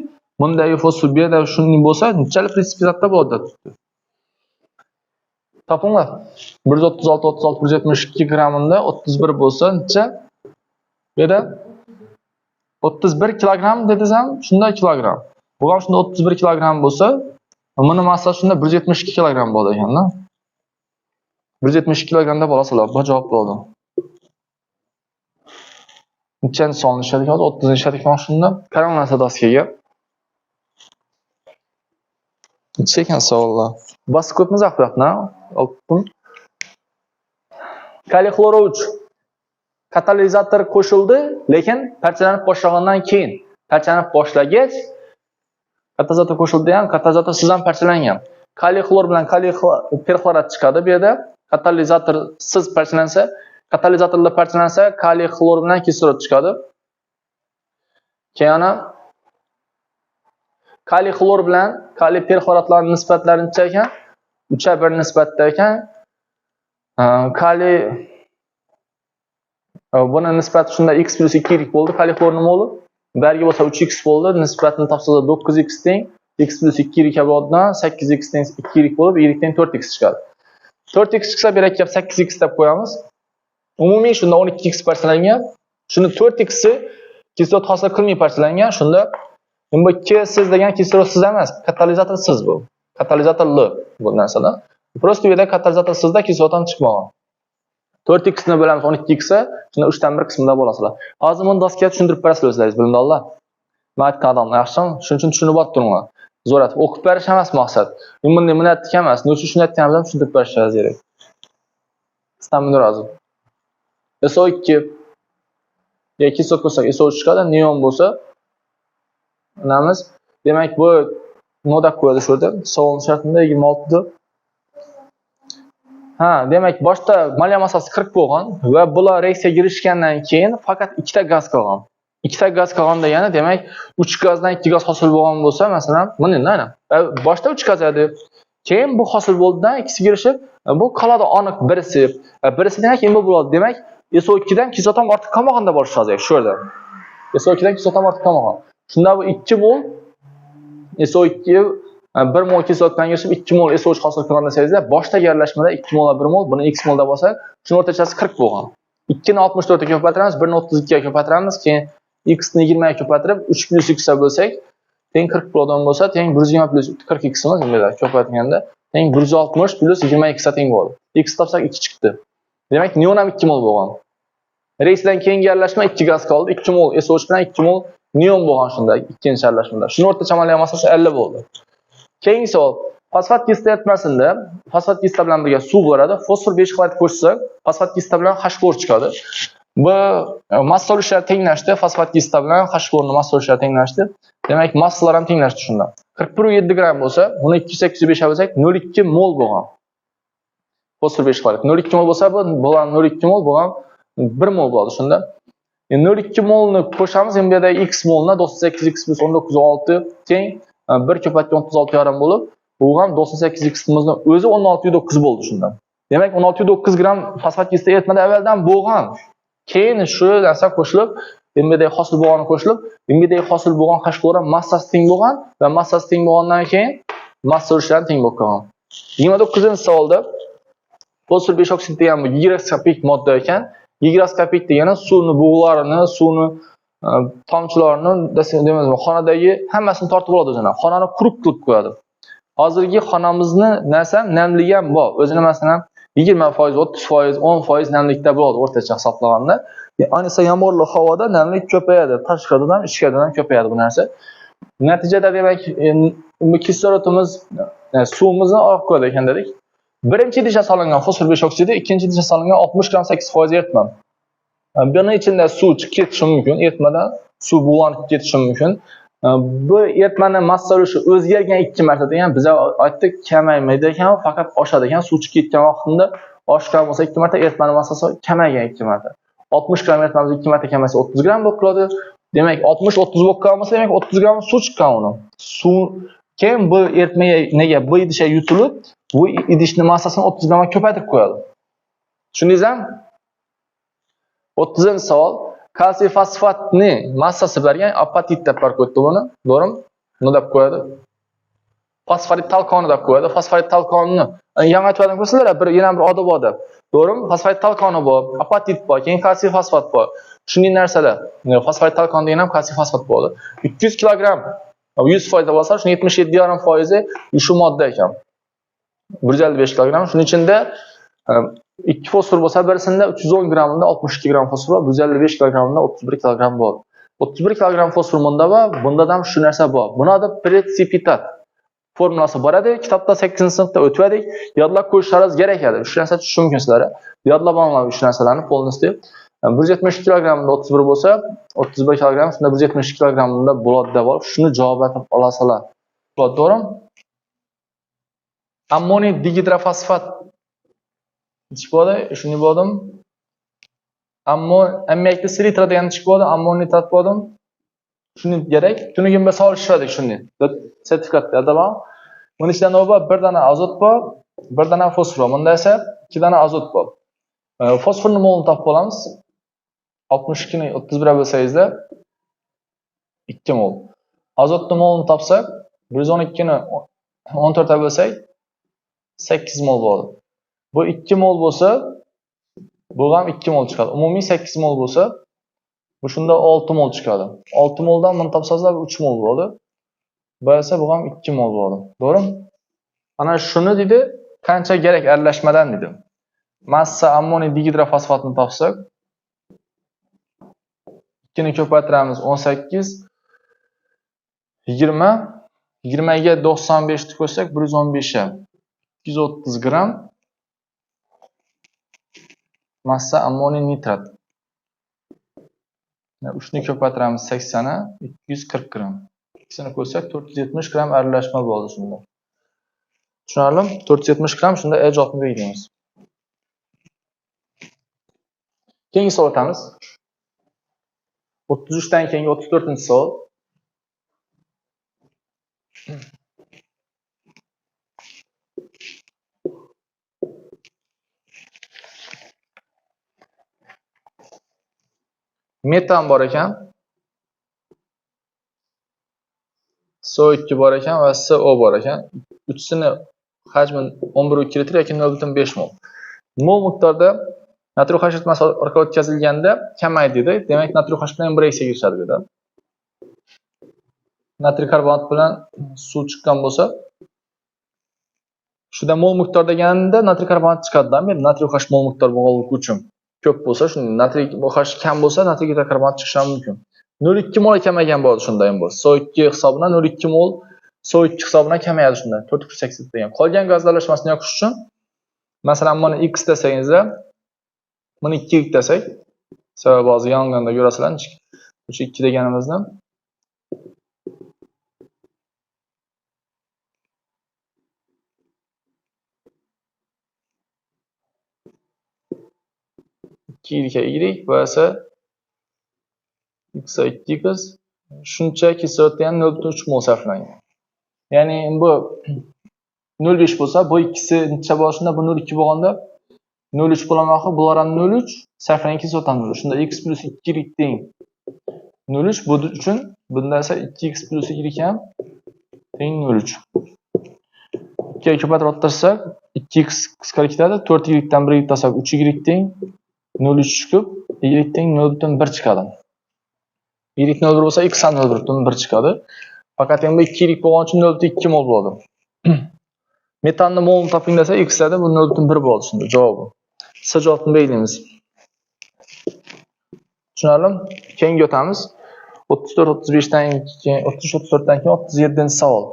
bunday fosfor bu yerda shunday bo'lsa, nechalik precipitatda bo'ladi deb turibdi. Topinglar. 136, 36, 172 gramminda 31 bo'lsa, necha? Bu yerda 31 kilogramm dedingiz ham, shunday kilogramm. Bu ham shunda 31 kilogramm bo'lsa, buni massasi shunda 172 kilogramm bo'ladi ekanda. 172 kilogrammda bo'lasizlar, bu javob bo'ldi. Nechanchi sonni ishladik hozir? 30 ishladik mana shunda. Qaranglar doskaga. Necha ekan savollar? Bosib ko'pmiz bu yoqdan, oltin. Kaliy xloro 3 katalizator qo'shildi, lekin parchalanib boshlagandan keyin, parchalanib boshlagach, katalizator qo'shildi ham, katalizatorsiz ham parchalangan. Kaliy xlor bilan kaliy perxlorat chiqadi bu yerda. Katalizatorsiz parchalansa, katalizatorlar parchalansa, kaliy xlor bilan kislorod chiqadi. Keyin ana kaliy xlor bilan kaliy perxloratlarning nisbatlari necha ekan? 3:1 nisbatda ekan. Kaliy buni nisbati shunda x plus 2 y bo'ldi. Kaliy xlor nima bo'ldi? Barga bo'lsa 3x bo'ldi. Nisbatini topsa 9x teng x plus 2 y bo'ladi, 8x teng 2 y bo'lib, y teng 4x chiqadi. 4x chiqsa bu yerga 8x deb qo'yamiz. Umumiy shunda 12x parchalangan. Shuni 4x'i kislorod hosil qilmay parchalangan. Shunda bu K siz degan kislorodsiz emas, katalizatorsiz bu. Katalizatorli bu narsada. Prosta bu yerda katalizatorsizda kislorod ham chiqmagan. 4x ni bo'lamiz 12x ga, shunda 3 dan 1 qismida bo'lasizlar. Hozir buni doskaga tushuntirib berasizlar o'zlaringiz, bilimdonlar. Men aytgan odamlar yaxshimi? Shuning uchun tushunib turinglar. Zo'r aytib o'qib berish emas maqsad. Bunday buni aytdik emas, nima uchun shuni aytganimizni tushuntirib berishingiz kerak. Sizdan rozi. SO2 yoki kislorod qo'shsak SO3 chiqadi, neon bo'lsa namiz. Demak, bu noda qo'yadi shu yerda. Savolning shartida 26 da. Ha, demak, boshda molya massasi 40 bo'lgan va bular reaksiyaga girishgandan keyin faqat ikkita gaz qolgan. Ikkita gaz qolgan degani, demak, 3 gazdan 2 gaz hosil bo'lgan bo'lsa, masalan, buni nima? Boshda 3 gaz edi. Keyin bu hosil bo'ldidan ikkisi girishib, bu qoladi aniq birisi. Birisi demak, endi bo'ladi. Demak, SO2 dan kislota ortiq qolmagan deb olish lozim shu yerda. SO2 dan kislota ortiq qolmagan. Shunda bu 2 mol SO2 1 mol kislotdan girishib 2 mol SO3 hosil qilgan desangizlar, boshdagi aralashmada 2 mol va 1 mol, buni x mol deb olsak, shuni o'rtachasi 40 bo'lgan. 2 ni 64 ga ko'paytiramiz, 1 ni 32 ga ko'paytiramiz, keyin x ni 20 ga ko'paytirib 3 plus x ga bo'lsak, teng 40 bo'ladigan bo'lsa, teng 120 plus 40 x-imiz nimada ko'paytirganda teng 160 plus 20 x ga teng bo'ladi. X topsak 2 chiqdi. Demak, neon ham 2 mol bo'lgan. Reaksiyadan keyingi aralashma 2 gaz qoldi. 2 mol SO3 bilan 2 mol neon bo'lgan shunda ikkinchi aralashmada. Shuni o'rtacha molya massasi 50 bo'ldi. Keyingi savol. Fosfat kislota eritmasida fosfat kislota bilan birga suv bo'ladi. Fosfor 5 xlorid qo'shsa, fosfat kislota bilan H xlor chiqadi. Bu massa ulushlar tenglashdi. Fosfat kislota bilan H xlorning massa ulushlari tenglashdi. Demak, massalar ham tenglashdi shunda. 41.7 gramm bo'lsa, buni 285 ga bo'lsak, 0.2 mol bo'lgan. Fosfor 5 xlorid 0.2 mol bo'lsa, bu bo'lgan 0.2 mol bo'lgan 1 mol bo'ladi shunda. 0.2 molni qo'shamiz, endi bu yerda x molni 98x plus 19.6 teng 1 ko'paytirgan 36.5 bo'lib, bu ham 98 x'imizni o'zi 16.9 bo'ldi shunda. Demak, 16.9 gramm fosfat kislota eritmada avvaldan bo'lgan. Keyin shu narsa qo'shilib, MBD hosil bo'lgani qo'shilib, MBD hosil bo'lgan H xlor massasi teng bo'lgan va massasi teng bo'lgandan keyin massa ulushlari teng bo'lib qolgan. 29-savolda fosfor 5 oksid degan bu gigroskopik modda ekan. Gigroskopik degani suvni bug'larini, suvni tomchilarini, deymizmi, xonadagi hammasini tortib oladi o'zini. Xonani quruq qilib qo'yadi. Hozirgi xonamizni narsa namligi ham bor. O'zini masalan 20%, 30%, 10% namlikda bo'ladi o'rtacha hisoblaganda. Ayniqsa yomg'irli havoda namlik ko'payadi. Tashqaridan ham, ichkaridan ham ko'payadi bu narsa. Natijada demak, kislorodimiz suvimizni olib qo'yadi ekan dedik. Birinchi idishga solingan fosfor 5 oksidi, ikkinchi idishga solingan 60 gramm 8% eritma. Buni ichida suv chiqib ketishi mumkin, eritmadan suv bug'lanib ketishi mumkin. Bu eritmani massa ulushi o'zgargan 2 marta degan biz aytdik, kamaymaydi ekan, faqat oshadi ekan. Suv chiqib ketgan vaqtida oshgan bo'lsa 2 marta, eritmani massasi kamaygan 2 marta. 60 gramm eritmamiz 2 marta kamaysa 30 gramm bo'lib qoladi. Demak, 60-30 bo'lib qolmasa, demak 30 gramm suv chiqqan uni. Suv keyin bu eritmaga nega bu idishga yutilib, bu idishni massasini 30 grammga ko'paytirib qo'yadi. Tushundingizmi? 30-savol. Kalsiy fosfatni massasi bergan apatit deb farq o'tdi buni. To'g'rimi? Nima deb qo'yadi? Fosforit talqoni deb qo'yadi. Fosforit talqonini yangi aytib ko'rsanglar, bir yana bir odob bor deb. To'g'rimi? Fosforit talqoni bor, apatit bor, keyin kalsiy fosfat bor. Shunday narsalar. Fosforit talqon degan ham kalsiy fosfat bo'ladi. 200 kilogramm 100% bo'lsa, shuni 77,5% shu modda ekan. 155 kilogramm. Shuning ichida 2 fosfor bo'lsa, birisida 310 grammda 62 gramm fosfor bor, 155 kilogrammda 31 kilogramm bor. 31 kilogramm fosfor bunda bor, bunda ham shu narsa bor. Buni adı precipitat formulasi bor edi. Kitobda 8-sinfda o'tib edik. Yodlab qo'yishlaringiz kerak edi. Shu narsa tushishi mumkin sizlarga. Yodlab olinglar shu narsalarni polностью. 172 kilogrammda 31 bo'lsa, 31 kilogramm, shunda 172 kilogrammda bo'ladi deb olib, shuni javob etib olasalar. Bo'ladi, to'g'rimi? Ammoniy digidrofosfat chiqib bo'ladi, shuni bo'ldim. Ammo ammiakli selitra degan chiqib bo'ladi, ammoniy nitrat bo'ldim. Shuni kerak. Tunugin bir savol ishladik shuni. Sertifikatda yodlaman. Buni ichida nima bor? Bir dona azot bor, bir dona fosfor bor. Bunda esa 2 dona azot bor. Fosforni molini topib olamiz. 62 ni 31 ga bo'lsangizda 2 mol. Azotni molini topsak, 112 ni 14 ga bo'lsak 8 mol bo'ladi. Bu 2 mol bo'lsa, bu ham 2 mol chiqadi. Umumiy 8 mol bo'lsa, bu shunda 6 mol chiqadi. 6 moldan buni topsangizlar 3 mol bo'ladi. Bu esa bu ham 2 mol bo'ladi. To'g'rimi? Ana shuni dedi, qancha kerak aralashmadan dedi. Massa ammoniy digidrofosfatni topsak, 2 ni ko'paytiramiz 18, 20, 20 ga 95 ni qo'shsak 115 ga 230 gramm massa ammoniy nitrat. 3 ni ko'paytiramiz 80 ga 240 gramm. Ikkisini qo'shsak 470 gramm aralashma bo'ldi shunda. Tushunarlimi? 470 gramm shunda E javobini belgilaymiz. Keyingi savol o'tamiz. 33 dan keyingi 34-savol. Metan bor ekan, SO2 bor ekan va SO bor ekan. Uchisini hajmi 11,2 litr yoki 0,5 mol. Mol miqdorda natriy H eritmasi orqali o'tkazilganda kamaydi dedi. Demak, natriy H bilan bir reaksiyaga kirishadi bu yerda. Natriy karbonat bilan suv chiqqan bo'lsa, shunda mol miqdor deganda natriy karbonat chiqadi-da. Natriy H mol miqdor bo'lganligi uchun ko'p bo'lsa, shunda natriy H kam bo'lsa, natriy karbonat chiqishi ham mumkin. 0,2 mol kamagan bo'ladi shunda ham bu. SO2 hisobidan 0,2 mol SO2 hisobidan kamayadi shunda. 4,48 degan. Qolgan gazlar aralashmasini yoqish uchun, masalan, buni X desangizda, buni 2 desak, sababi hozir yonganda ko'rasizlar, o'sha 2 deganimizni 2 y bu esa x 2x shuncha kislorod ham 0,3 mol sarflangan. Ya'ni bu 0,5 bo'lsa, bu ikkisi necha bo'lishunda bu 0,2 bo'lganda 0,3 bo'lamoqi, bular ham 0,3, sarflangan kislorod ham 0,3. Shunda x plus 2 y teng 0,3, bu uchun bunda esa 2x plus y ham teng 0,3. 2 ga ko'paytirib tashlasak, 2x qisqarib ketadi, 4y dan 1 y tashlasak 3y teng 0,3 kub, y teng 0,1 chiqadi. Y 0,1 bo'lsa, x ham 0,1 chiqadi. Faqat endi 2 y bo'lgani uchun 0,2 mol bo'ladi. Metanni molini toping desa, x da bu 0,1 bo'ladi shunda javobi. C javobini belgilaymiz. Tushunarlimi? Keyingi o'tamiz. 34, 35 dan keyin 33, 34 dan keyin 37-savol.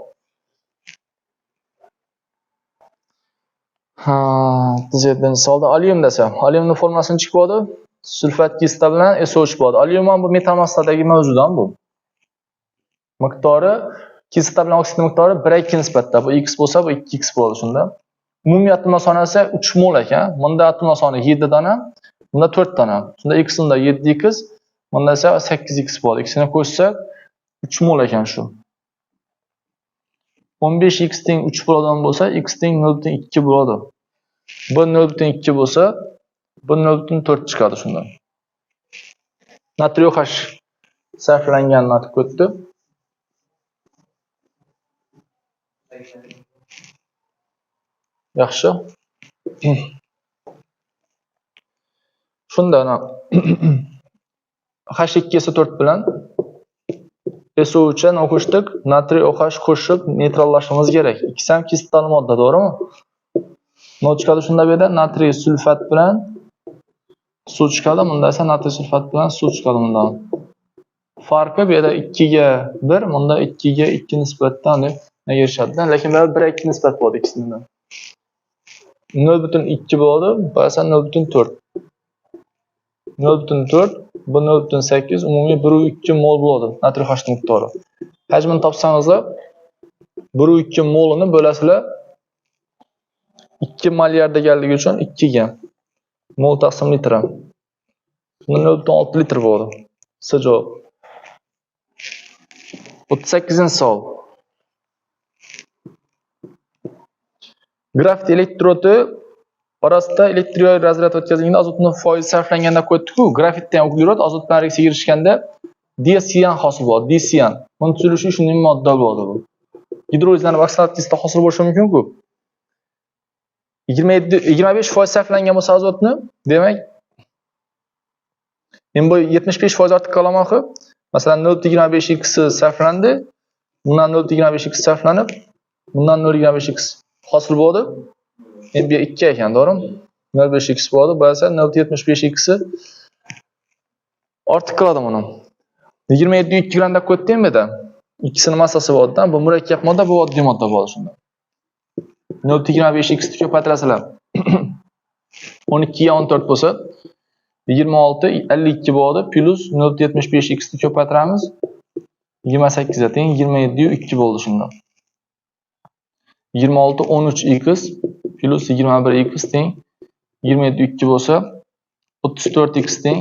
Ha, 37-savolda alyum desa, alyumning formulasini chiqib bo'ladi. Sulfat kislota bilan SO3 bo'ladi. Alyum ham bu metan massadagi mavzudan bu. Miqdori kislota bilan oksidning miqdori 1:2 nisbatda. Bu x bo'lsa, bu 2x bo'ladi shunda. Umumiy atomlar soni esa 3 mol ekan. Bunda atomlar soni 7 dona, bunda 4 dona. Shunda x unda 7x, bunda esa 8x bo'ladi. Ikkisini qo'shsak 3 mol ekan shu. 15x teng 3 bo'ladigan bo'lsa, x teng 0,2 bo'ladi. Bu 0,2 bo'lsa, bu 0,4 chiqadi shundan. Natriy H sarflanganini aytib o'tdi. Yaxshi. Shunda H2SO4 bilan SO3 ni qo'shdik, natriy OH qo'shib neytrallashimiz kerak. Ikkisi ham kislotali modda, to'g'rimi? Nima chiqadi shunda bu yerda? Natriy sulfat bilan suv chiqadi, bunda esa natriy sulfat bilan suv chiqadi bundan. Farqi bu yerda 2ga 1, bunda 2ga 2 nisbatdan erishadi. Lekin bular 1:2 nisbat bo'ladi ikkisidan. 0,2 bo'ladi, bu esa 0,4. 0,4, bu 0,8, umumiy 1,2 mol bo'ladi natriy H miqdori. Hajmini topsangizlar, 1,2 molini bo'lasizlar 2 molyar deganligi uchun 2 ga mol taqsim litr. Shunda 0,6 litr bo'ladi. C javob. 38-savol. Grafit elektrodi orasida elektr razryad o'tkazilganda azotning foizi sarflanganda qo'ydik-ku, grafitdan uglerod azot bilan reaksiyaga kirishganda disian hosil bo'ladi, disian. Buni tuzilishi shunday modda bo'ladi bu. Gidrolizlanib oksidat kislota hosil bo'lishi mumkin-ku. 25% sarflangan bo'lsa azotni, demak, endi bu 75% ortiq qolamoqi. Masalan, 0,25 x sarflandi, bundan 0,25 x sarflanib, bundan 0,25 x hosil bo'ldi. Endi bu 2 ekan, to'g'rimi? 0,5 x bo'ladi. Bu esa 0,75 x ortiq qiladi buni. 27,2 gramm deb qo'ydim bu yerda. Ikkisini massasi bo'ladi. Bu murakkab modda, bu oddiy modda bo'ladi shunda. 0,25 x ni ko'paytirasizlar. 12 ga 14 bo'lsa, 26 52 bo'ladi, plus 0,75 x ni ko'paytiramiz. 28 ga teng 27,2 bo'ldi shunda. 26 13 x plus 21 x teng 27,2 bo'lsa, 34x teng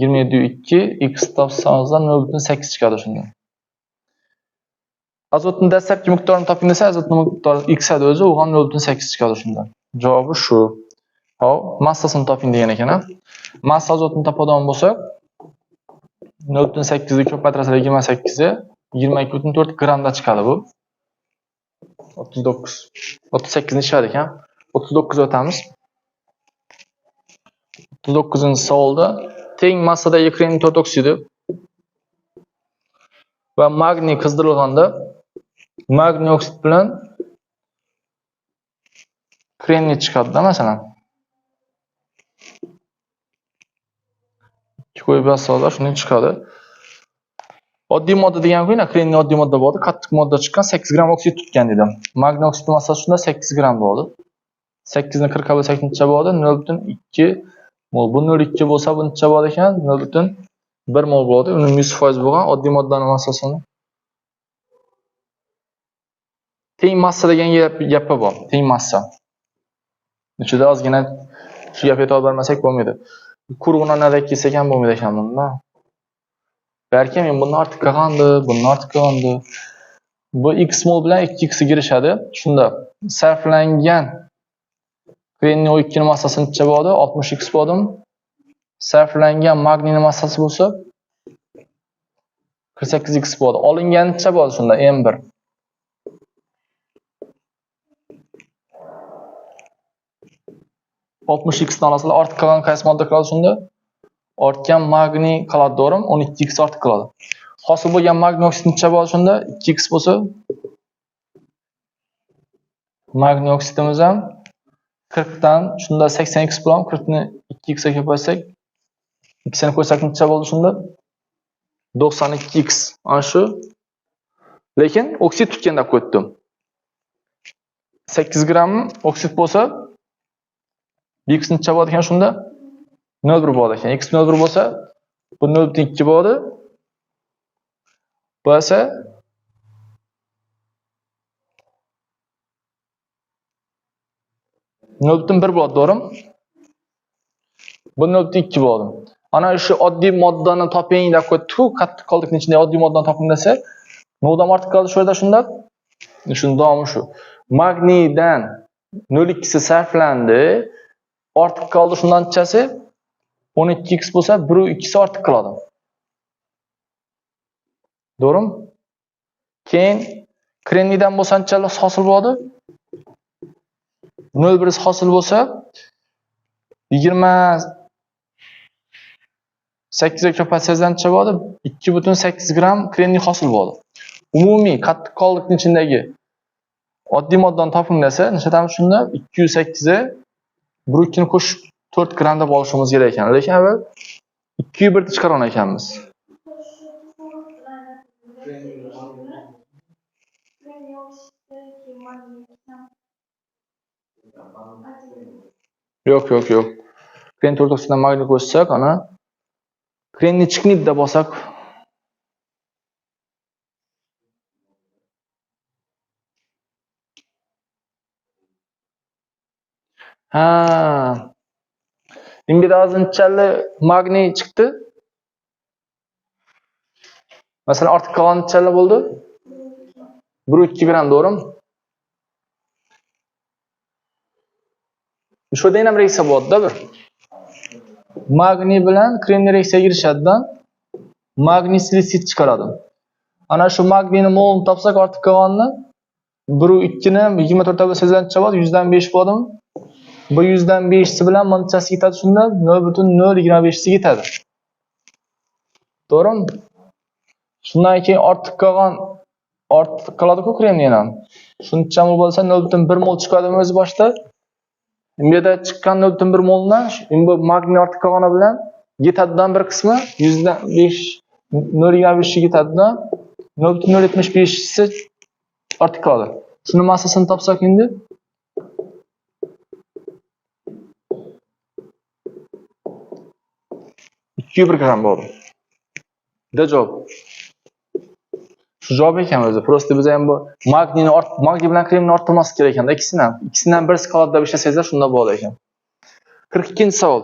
27,2, x topsangizlar 0,8 chiqadi shundan. Azotning dastlabki miqdorini toping desa, azotning miqdori x adi o'zi, u ham 0,8 chiqadi shundan. Javobi shu. Hop, massasini toping degan ekan, ha. Massa azotni topadigan bo'lsak, 0,8 ni ko'paytirasizlar 28 ga, 22,4 grammda chiqadi bu. 39, 38 ni chiqadi ekan. 39 o'tamiz. 39-savolda teng massadagi kremniy 4 oksidi va magniy qizdirilganda magniy oksid bilan kremniy chiqadi-da, masalan. 2 qo'yib yozsalar shunday chiqadi. Oddiy modda degan qo'yna, kremniy oddiy modda bo'ldi, qattiq modda chiqqan 8 gramm oksid tutgan dedim. Magniy oksid massasi shunda 8 gramm bo'ldi. 8 ni 40 ga bo'lsak necha bo'ladi? 0,2 mol. Bu 0,2 bo'lsa, bu necha bo'ladi ekan? 0,1 mol bo'ladi. Uni 100% bo'lgan oddiy moddaning massasini. Teng massa degan gapi bor. Teng massa. Ichida ozgina shu gapga e'tibor bermasak bo'lmaydi. Kurg'unanada kelsak ham bo'lmaydi ekan bunda. Balki men bundan ortiq qolgandi, bundan ortiq qolgandi. Bu x mol bilan 2x kirishadi. Shunda sarflangan kremniy O2 ning massasi necha bo'ladi? 60x bo'ladi. Sarflangan magniyning massasi bo'lsa 48x bo'ladi. Olingan necha bo'ladi shunda? M1. 60x ni olasizlar, ortiq qolgan qaysi modda qoladi shunda? Ortgan magniy qoladi, to'g'rimi? 12x ortiq qoladi. Hosil bo'lgan magniy oksid necha bo'ladi shunda? 2x bo'lsa, magniy oksidimiz ham 40 dan shunda 80x bo'ladi. 40 ni 2x ga ko'paytirsak, x ni qo'ysak necha bo'ldi shunda? 92x. Ana shu. Lekin oksid tutgan deb qo'ydim. 8 gramm oksid bo'lsa, x necha bo'ladi ekan shunda? 0,1 bo'ladi ekan. X 0,1 bo'lsa, bu 0,2 bo'ladi. Bu esa 0,1 bo'ladi, to'g'rimi? Bu 0,2 bo'ladi. Ana shu oddiy moddani toping deb qo'ydi-ku, qattiq qoldiqning ichida oddiy moddani toping desa, noldan ortiq qoldi shu yerda shunda. Shuni davomi shu. Magniydan 0,2si sarflandi, ortiq qoldi shundan nechasi? 12x bo'lsa, 1,2si ortiq qoladi. To'g'rimi? Keyin kremniydan bo'lsa necha hosil bo'ladi? 0,1 hosil bo'lsa, 28 ga ko'paytirsangiz necha bo'ladi? 2,8 gramm kremniy hosil bo'ladi. Umumiy qattiq qoldiqning ichidagi oddiy moddani toping desa, nechatamiz shunda? 208 ga 1,2 ni qo'shib 4 gramm deb olishimiz kerak ekan. Lekin avval 2,1 ni chiqargan ekanmiz. Yo'q, yo'q, yo'q. Kremniy 4 oksididan magniy qo'shsak, ana kremniy chiqmaydi deb olsak, ha, endi hozirchalik magniy chiqdi. Masalan, ortiq qolgan nechalik bo'ldi? 1,2 gramm, to'g'rimi? Shu yerda ham reaksiya bo'ladi-da bir. Magniy bilan kremniy reaksiyaga kirishadi-da, magniy silitsid chiqaradi. Ana shu magniyni molini topsak, ortiq qolganini 1,2 ni 24 ta bo'lsa necha bo'ladi? 100dan 5 bo'ladimi? Bu 100dan 5si bilan bunchasi ketadi shunda 0,025si ketadi. To'g'rimi? Shundan keyin ortiq qolgan ortiq qoladi-ku kremniy ham. Shuncha mol bo'lsa 0,1 mol chiqadimi o'zi boshda? Bu yerda chiqqan 0,1 moldan endi bu magniy ortiq qolgani bilan yetadidan bir qismi 100dan 5 0,25 yetadidan 0,075si ortiq qoladi. Shuni massasini topsak endi 2,1 gramm bo'ldi. Da javob. Shu javob ekan o'zi. Prosta biz ham bu magniyni magniy bilan kremni orttirmaslik kerak ekanda, ikkisidan. Ikkisidan birisi qoladi deb ishlasangizlar, shunda bo'ladi ekan. 42-savol.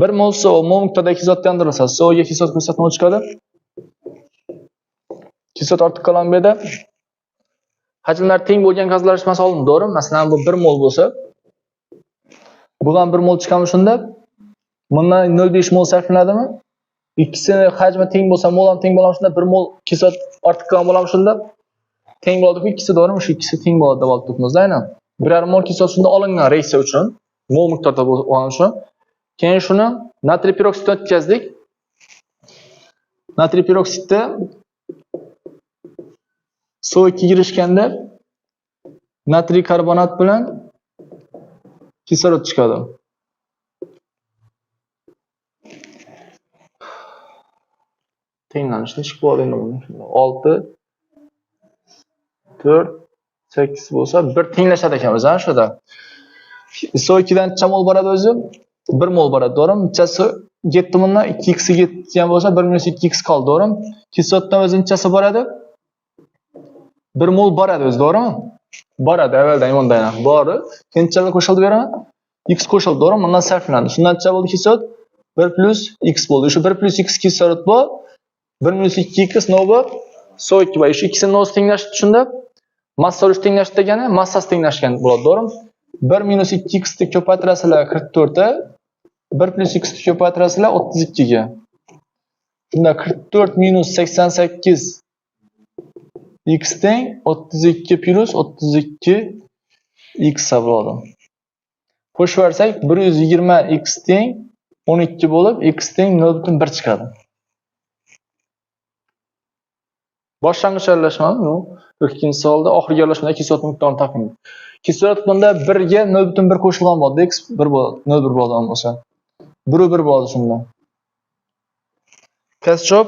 1 mol CO mol miqdorida kislorod yondirilsa, COga kislorod qo'shsa nima chiqadi? Kislorod ortiq qolgan bu yerda. Hajmlar teng bo'lgan gazlar aralashmasi olindi, to'g'rimi? Masalan, bu 1 mol bo'lsa, bundan 1 mol chiqami shunda? Bundan 0.5 mol sarflanadimi? Ikkisini hajmi teng bo'lsa, mol ham teng bo'ladi shunda 1 mol kislorod ortiq qolgan bo'ladi shunda. Teng bo'ladi-ku ikkisi, to'g'rimi? Shu ikkisi teng bo'ladi deb oldik aynan. 1,5 mol kislorod shunda olingan reaksiya uchun, mol miqdorida bo'lgani uchun. Keyin shuni natriy peroksiddan o'tkazdik. Natriy peroksidda CO2 girishganda natriy karbonat bilan kislorod chiqadi. Tenglanishni chiqib bo'ladi endi buni. 6 4 8 bo'lsa 1 tenglashadi ekan o'zi, shunda. CO2 dan necha mol boradi o'zi? 1 mol boradi, to'g'rimi? Nechasi ketdi bundan? 2x ketgan bo'lsa 1 minus 2x qoldi, to'g'rimi? Kisloroddan o'zi nechasi boradi? 1 mol boradi o'zi, to'g'rimi? Boradi, avvaldan bundan ham bori. Keyin necha qo'shildi beraman? X qo'shildi, to'g'rimi? Bundan sarflandi. Shundan necha bo'ldi kislorod? 1 plus x bo'ldi. Shu 1 plus x kislorod bor. 1 minus 2x nima bor? CO2 bor. Shu ikkisini o'zi tenglashdi shunda. Massa ulushi tenglashdi degani massasi tenglashgan bo'ladi, to'g'rimi? 1 minus 2x ni ko'paytirasizlar 44 ga, 1 plus x ni ko'paytirasizlar 32 ga. Shunda 44 minus 88 x teng 32 plus 32 x bo'ladi. Qo'shib yuborsak 120 x teng 12 bo'lib, x teng 0.1 chiqadi. Boshlang'ich aralashmami? Yo'q. 42-savolda oxirgi aralashmada kislorod miqdorini toping. Kislorod bunda 1 ga 0.1 qo'shilgan bo'ladi, x 1 bo'ladi, 0.1 bo'ladigan bo'lsa. 1.1 bo'ladi shunda. Kasjop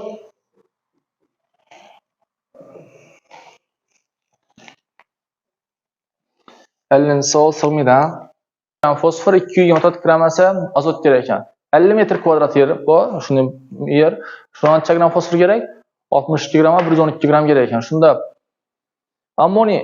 50-savol sig'maydi. Fosfor 224 gramm esa azot kerak ekan. 50 metr kvadrat yer bor, shuni yer. Shunga qancha gram fosfor kerak? 62 gram va 112 gram kerak ekan. Shunda ammoniy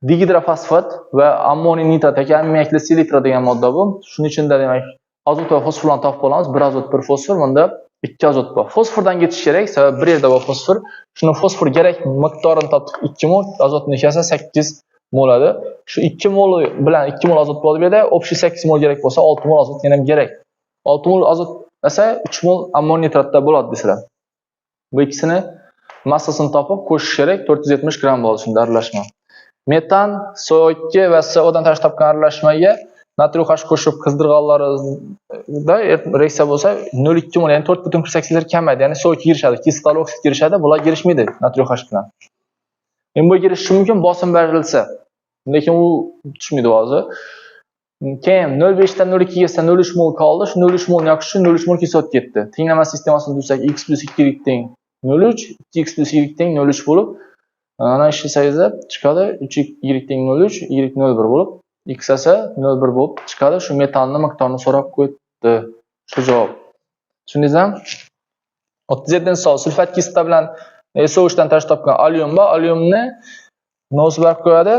digidrofosfat va ammoniy nitrat yoki ammiakli selitra degan modda bu. Shuning ichida demak azot va fosforlarni topib olamiz. 1 azot, 1 fosfor, bunda 2 azot bor. Fosfordan ketish kerak, sababi bir yerda bor fosfor. Shuni fosfor kerak miqdorini topdik 2 mol, azotni esa 8 moladi. Shu 2 mol bilan 2 mol azot bo'ladi bu yerda. Общий 8 mol kerak bo'lsa, 6 mol azot yana ham kerak. 6 mol azot esa 3 mol ammoniy nitratda bo'ladi desalar. Bu ikkisini massasini topib qo'shish kerak, 470 gram bo'ladi shunda aralashma. Metan, CO2 va CO dan tashkil topgan aralashmaga natriy OH qo'shib qizdirganlarida reaksiya bo'lsa 0.2 mol, ya'ni 4.48 litr kamaydi. Ya'ni CO2 girishadi, kislorod oksid girishadi, bular girishmaydi natriy OH bilan. Endi bu girishi mumkin bosim berilsa, lekin u tushmaydi hozir. Keyin 0.5 dan 0.2 ga 0.3 mol qoldi. Shu 0.3 molni yoqish uchun 0.3 mol kislorod ketdi. Tenglama sistemasini tuzsak x plus 2 teng 0.3, 2x plus y teng 0.3 bo'lib, ana ishlasangiz chiqadi 3y teng 0.3, y 0.1 bo'lib, x esa 0.1 bo'lib chiqadi. Shu metanni miqdorini so'rab qo'ydi. Shu javob. Tushundingizmi? 37-savol sulfat kislota bilan SO3 dan tashkil topgan alyum bor. Alyumni nosbar qo'yadi.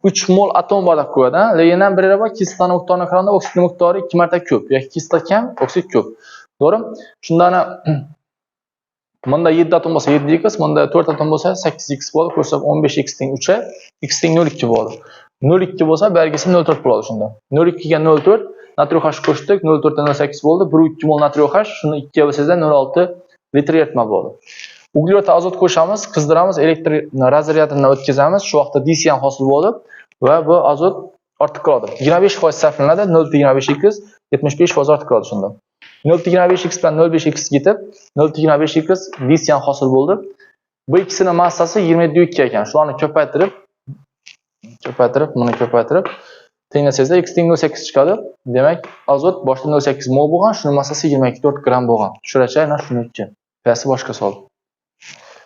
3 mol atom bor deb qo'yadi. Lekin ham bir yeri bor, kislotaning miqdorini qaraganda oksidning miqdori 2 marta ko'p yoki kislota kam, oksid ko'p. To'g'rimi? Shunda ana bunda 7 atom bo'lsa 7x, bunda 4 atom bo'lsa 8x bo'ladi. Qo'shsak 15x teng 3, x teng 0.2 bo'ladi. 0.2 bo'lsa belgisi 0.4 bo'ladi shunda. 0.2 ga 0.4 natriy OH qo'shdik, 0.4 dan 0.8 bo'ldi. 1.2 mol natriy OH, shuni 2 ga bo'lsangizda 0.6 litr eritma bo'ladi. Uglerod azot qo'shamiz, qizdiramiz, elektr razryadidan o'tkazamiz. Shu vaqtda disian hosil bo'ladi va bu azot ortib qoladi. 25% sarflanadi, 0.25x 75% ortib qoladi shunda. 0.25x bilan 0.5x ketib, 0.25x disian hosil bo'ldi. Bu ikkisini massasi 27.2 ekan. Shularni ko'paytirib, buni ko'paytirib tenglasangizda x teng 0.8 chiqadi. Demak, azot boshda 0.8 mol bo'lgan, shuning massasi 22.4 gram bo'lgan. Tushiracha aynan shuniki. Pasi boshqa savol.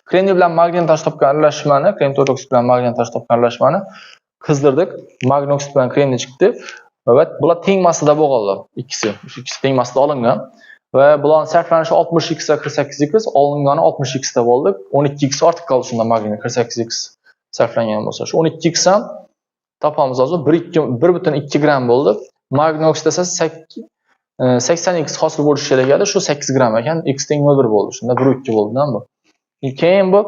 Kremniy bilan magniy tashkil topgan aralashmani, kremniy 4 oksid bilan magniy tashkil topgan aralashmani qizdirdik. Magniy oksid bilan kremniy chiqdi. Va bular teng massada bo'lganlar, ikkisi. Shu ikkisi teng massada olingan va bularning sarflanishi 60x ga 48x, olingani 60x da bo'ldi. 12x ortiq qoldi shunda magniy 48x sarflangan bo'lsa. Shu 12x ham topamiz hozir 1.2 gram bo'ldi. Magniy oksid esa 80 x hosil bo'lishi kerak edi. Shu 8 gramm ekan, x teng 0,1 bo'ldi. Shunda 1,2 bo'ldi-da bu. Keyin bu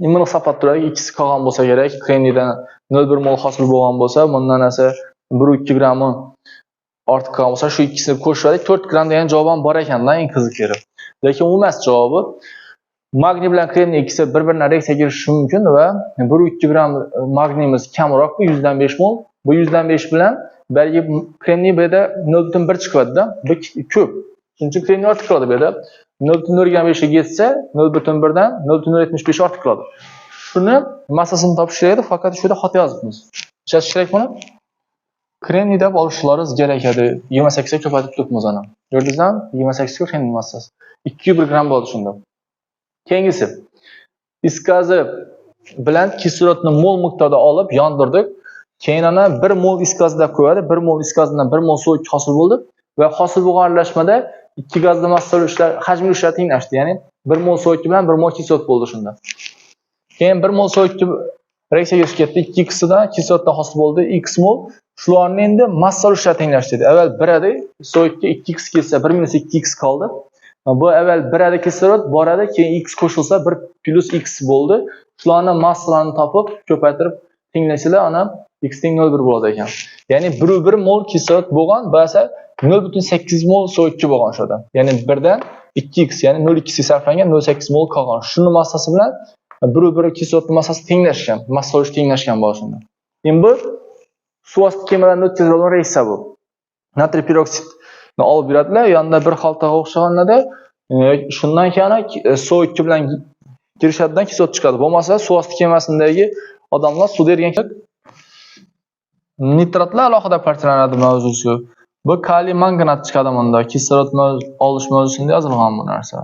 buni hisoblab turadi, ikkisi qolgan bo'lsa kerak. Kremniydan 0,1 mol hosil bo'lgan bo'lsa, bundan esa 1,2 grammi ortiq qolgan bo'lsa, shu ikkisini qo'shib 4 gramm degan javob ham bor ekanda, eng qiziq yeri. Lekin u emas javobi. Magniy bilan kremniy ikkisi bir-birini reaksiya kirishi mumkin va 1,2 gramm magniyimiz kamroq, bu 100dan 5 mol. Bu 100dan 5 bilan balki kremniy bu yerda 0,1 chiqadi-da. Bu ko'p. Shuning uchun kremniy ortiq qoladi bu yerda. 0,05 ga yetsa, 0,1dan 0,75 ortiq qoladi. Shuni massasini topish kerak edi, faqat shu yerda xato yozibmiz. Ishlatish kerak buni. Kremniy deb olishlaringiz kerak edi. 28 ga ko'paytirib turibmiz ana. Ko'rdingizmi? 28 ga kremniy massasi. 201 gramm bo'ladi shunda. Keyingisi, is gazi bilan kislorodni mol miqdorda olib yondirdik. Keyin ana 1 mol is gazi deb qo'yadi. 1 mol is gazidan 1 mol suv hosil bo'ldi va hosil bo'lgan aralashmada 2 gazni massali ishlar, hajmi ishlar tenglashdi. Ya'ni 1 mol suv bilan 1 mol kislorod bo'ldi shunda. Keyin 1 mol suv reaksiyaga kirib ketdi. 2 x-dan kisloroddan hosil bo'ldi x mol. Shularni endi massali ishlar tenglashdi. Avval 1 edi, suv 2 x kelsa 1 minus 2 x qoldi. Bu avval 1 edi kislorod, bor edi, keyin x qo'shilsa 1 plus x bo'ldi. Shularni massalarini topib, ko'paytirib tenglasalar, ana x teng 0,1 bo'ladi ekan. Ya'ni 1,1 mol kislorod bo'lgan, bo'lsa 0,8 mol suv bo'lgan o'shada. Ya'ni 1dan 2x, ya'ni 0,2 sarflangan 0,8 mol qolgan. Shuni massasi bilan 1,1 kislorodning massasi tenglashgan, massa olish tenglashgan bo'ladi shunda. Endi bu suv osti kemalarida o'tkaziladigan reaksiya bu. Natriy piroksidni olib yuradilar, yonida bir xaltaga o'xshaganlarda, shundan keyin suv 2 bilan kirishadidan kislorod chiqadi. Bo'lmasa suv osti kemasidagi odamlar suvda erigan nitratlar alohida parchalanadi mavzusi. Bu kaliy manganat chiqadi bunda. Kislorod olish mavzusida yozilgan bu narsa.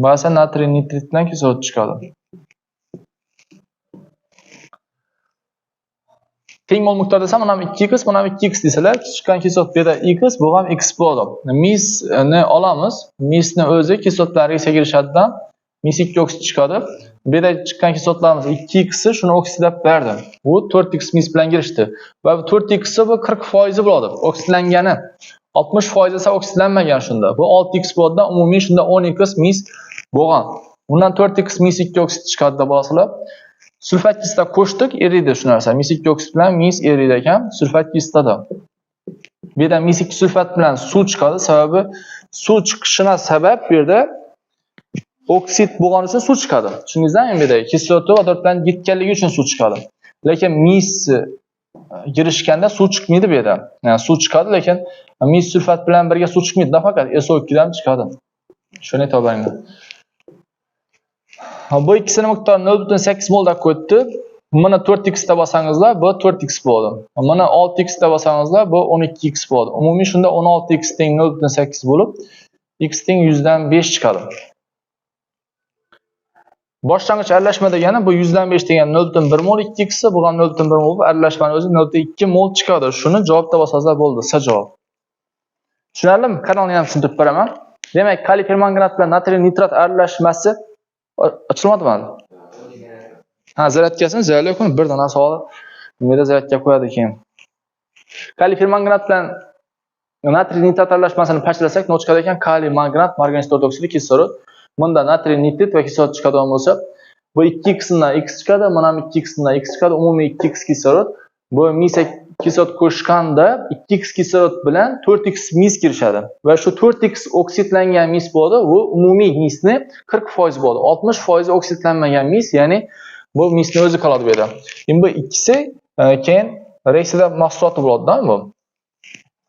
Ba'zi natriy nitrit bilan kislorod chiqadi. Teng mol miqdor desam, mana 2x, mana 2x desalar, chiqqan kislorod bu yerda x, bu ham x bo'ladi. Misni olamiz. Misni o'zi kislorodlar reaksiyaga kirishadidan mis 2 oksid chiqadi. Bu yerda chiqqan kislorodlarimiz 2x shuni oksidlab berdi. Bu 4x mis bilan kirishdi. Va bu 4x bu 40% bo'ladi oksidlangani. 60% esa oksidlanmagan shunda. Bu 6x bo'ladi, umumiy shunda 10x mis bo'lgan. Bundan 4x mis 2 oksid chiqadi deb olasizlar. Sulfat kislota qo'shdik, eriydi shu narsa. Mis 2 oksid bilan mis eriydi ekan, sulfat kislotada. Bu yerda mis 2 sulfat bilan suv chiqadi. Sababi suv chiqishina sabab bu yerda oksid bo'lgani uchun suv chiqadi. Tushundingizmi? Bu yerda kislorod vodorod bilan yetganligi uchun suv chiqadi. Lekin mis girishganda suv chiqmaydi bu yerda. Ya'ni suv chiqadi, lekin mis sulfat bilan birga suv chiqmaydi, nafaqat SO2 dan chiqadi. Shuni e'tiboringlar. Bu ikkisini miqdori 0,8 mol deb qo'ydi. Mana 4x da bosangizlar, bu 4x bo'ladi. Mana 6x da bosangizlar, bu 12x bo'ladi. Umumiy shunda 16x teng 0,8 bo'lib, x teng 100dan 5 chiqadi. Boshlang'ich aralashma degani bu 100dan 5 degani 0,1 mol 2x, bu ham 0,1 mol bo'lib, aralashmani o'zi 0,2 mol chiqadi. Shuni javobda bosasizlar bo'ldi, S javob. Tushunarlimi? Kanalni ham tushuntirib beraman. Demak, kaliy permanganat bilan natriy nitrat aralashmasi ochilmadimi hali? Ha, zaryadkasini zaryadlayapman, bir dona savol nimada zaryadga qo'yadi keyin. Kaliy permanganat bilan natriy nitrat aralashmasini parchalasak, nima chiqadi ekan? Kaliy manganat, margans 4 oksidi, kislorod. Bunda natriy nitrit va kislorod chiqadigan bo'lsa, bu 2 x-dan x chiqadi, mana ham 2 x-dan x chiqadi, umumiy 2 x kislorod. Bu mis kislorod qo'shganda 2 x kislorod bilan 4 x mis kirishadi. Va shu 4 x oksidlangan mis bo'ladi, bu umumiy misni 40% bo'ladi. 60% oksidlanmagan mis, ya'ni bu misni o'zi qoladi bu yerda. Endi bu ikkisi keyin reaksiyada mahsuloti bo'ladi-da bu.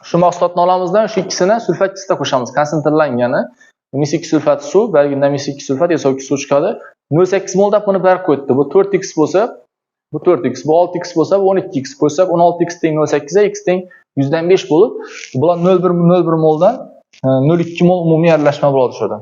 Shu mahsulotni olamizdan shu ikkisini sulfat kislota qo'shamiz, konsentrlangani. Mis 2 sulfat suv, balki mis 2 sulfat SO2 suv chiqadi. 0,8 mol deb buni berib qo'ydi. Bu 4x bo'lsa, bu 4x, bu 6x bo'lsa, bu 12x qo'ysak, 16x teng 0,8 ga, x teng 100dan 5 bo'lib, bular 0,1 moldan 0,2 mol umumiy aralashma bo'ladi shu yerda.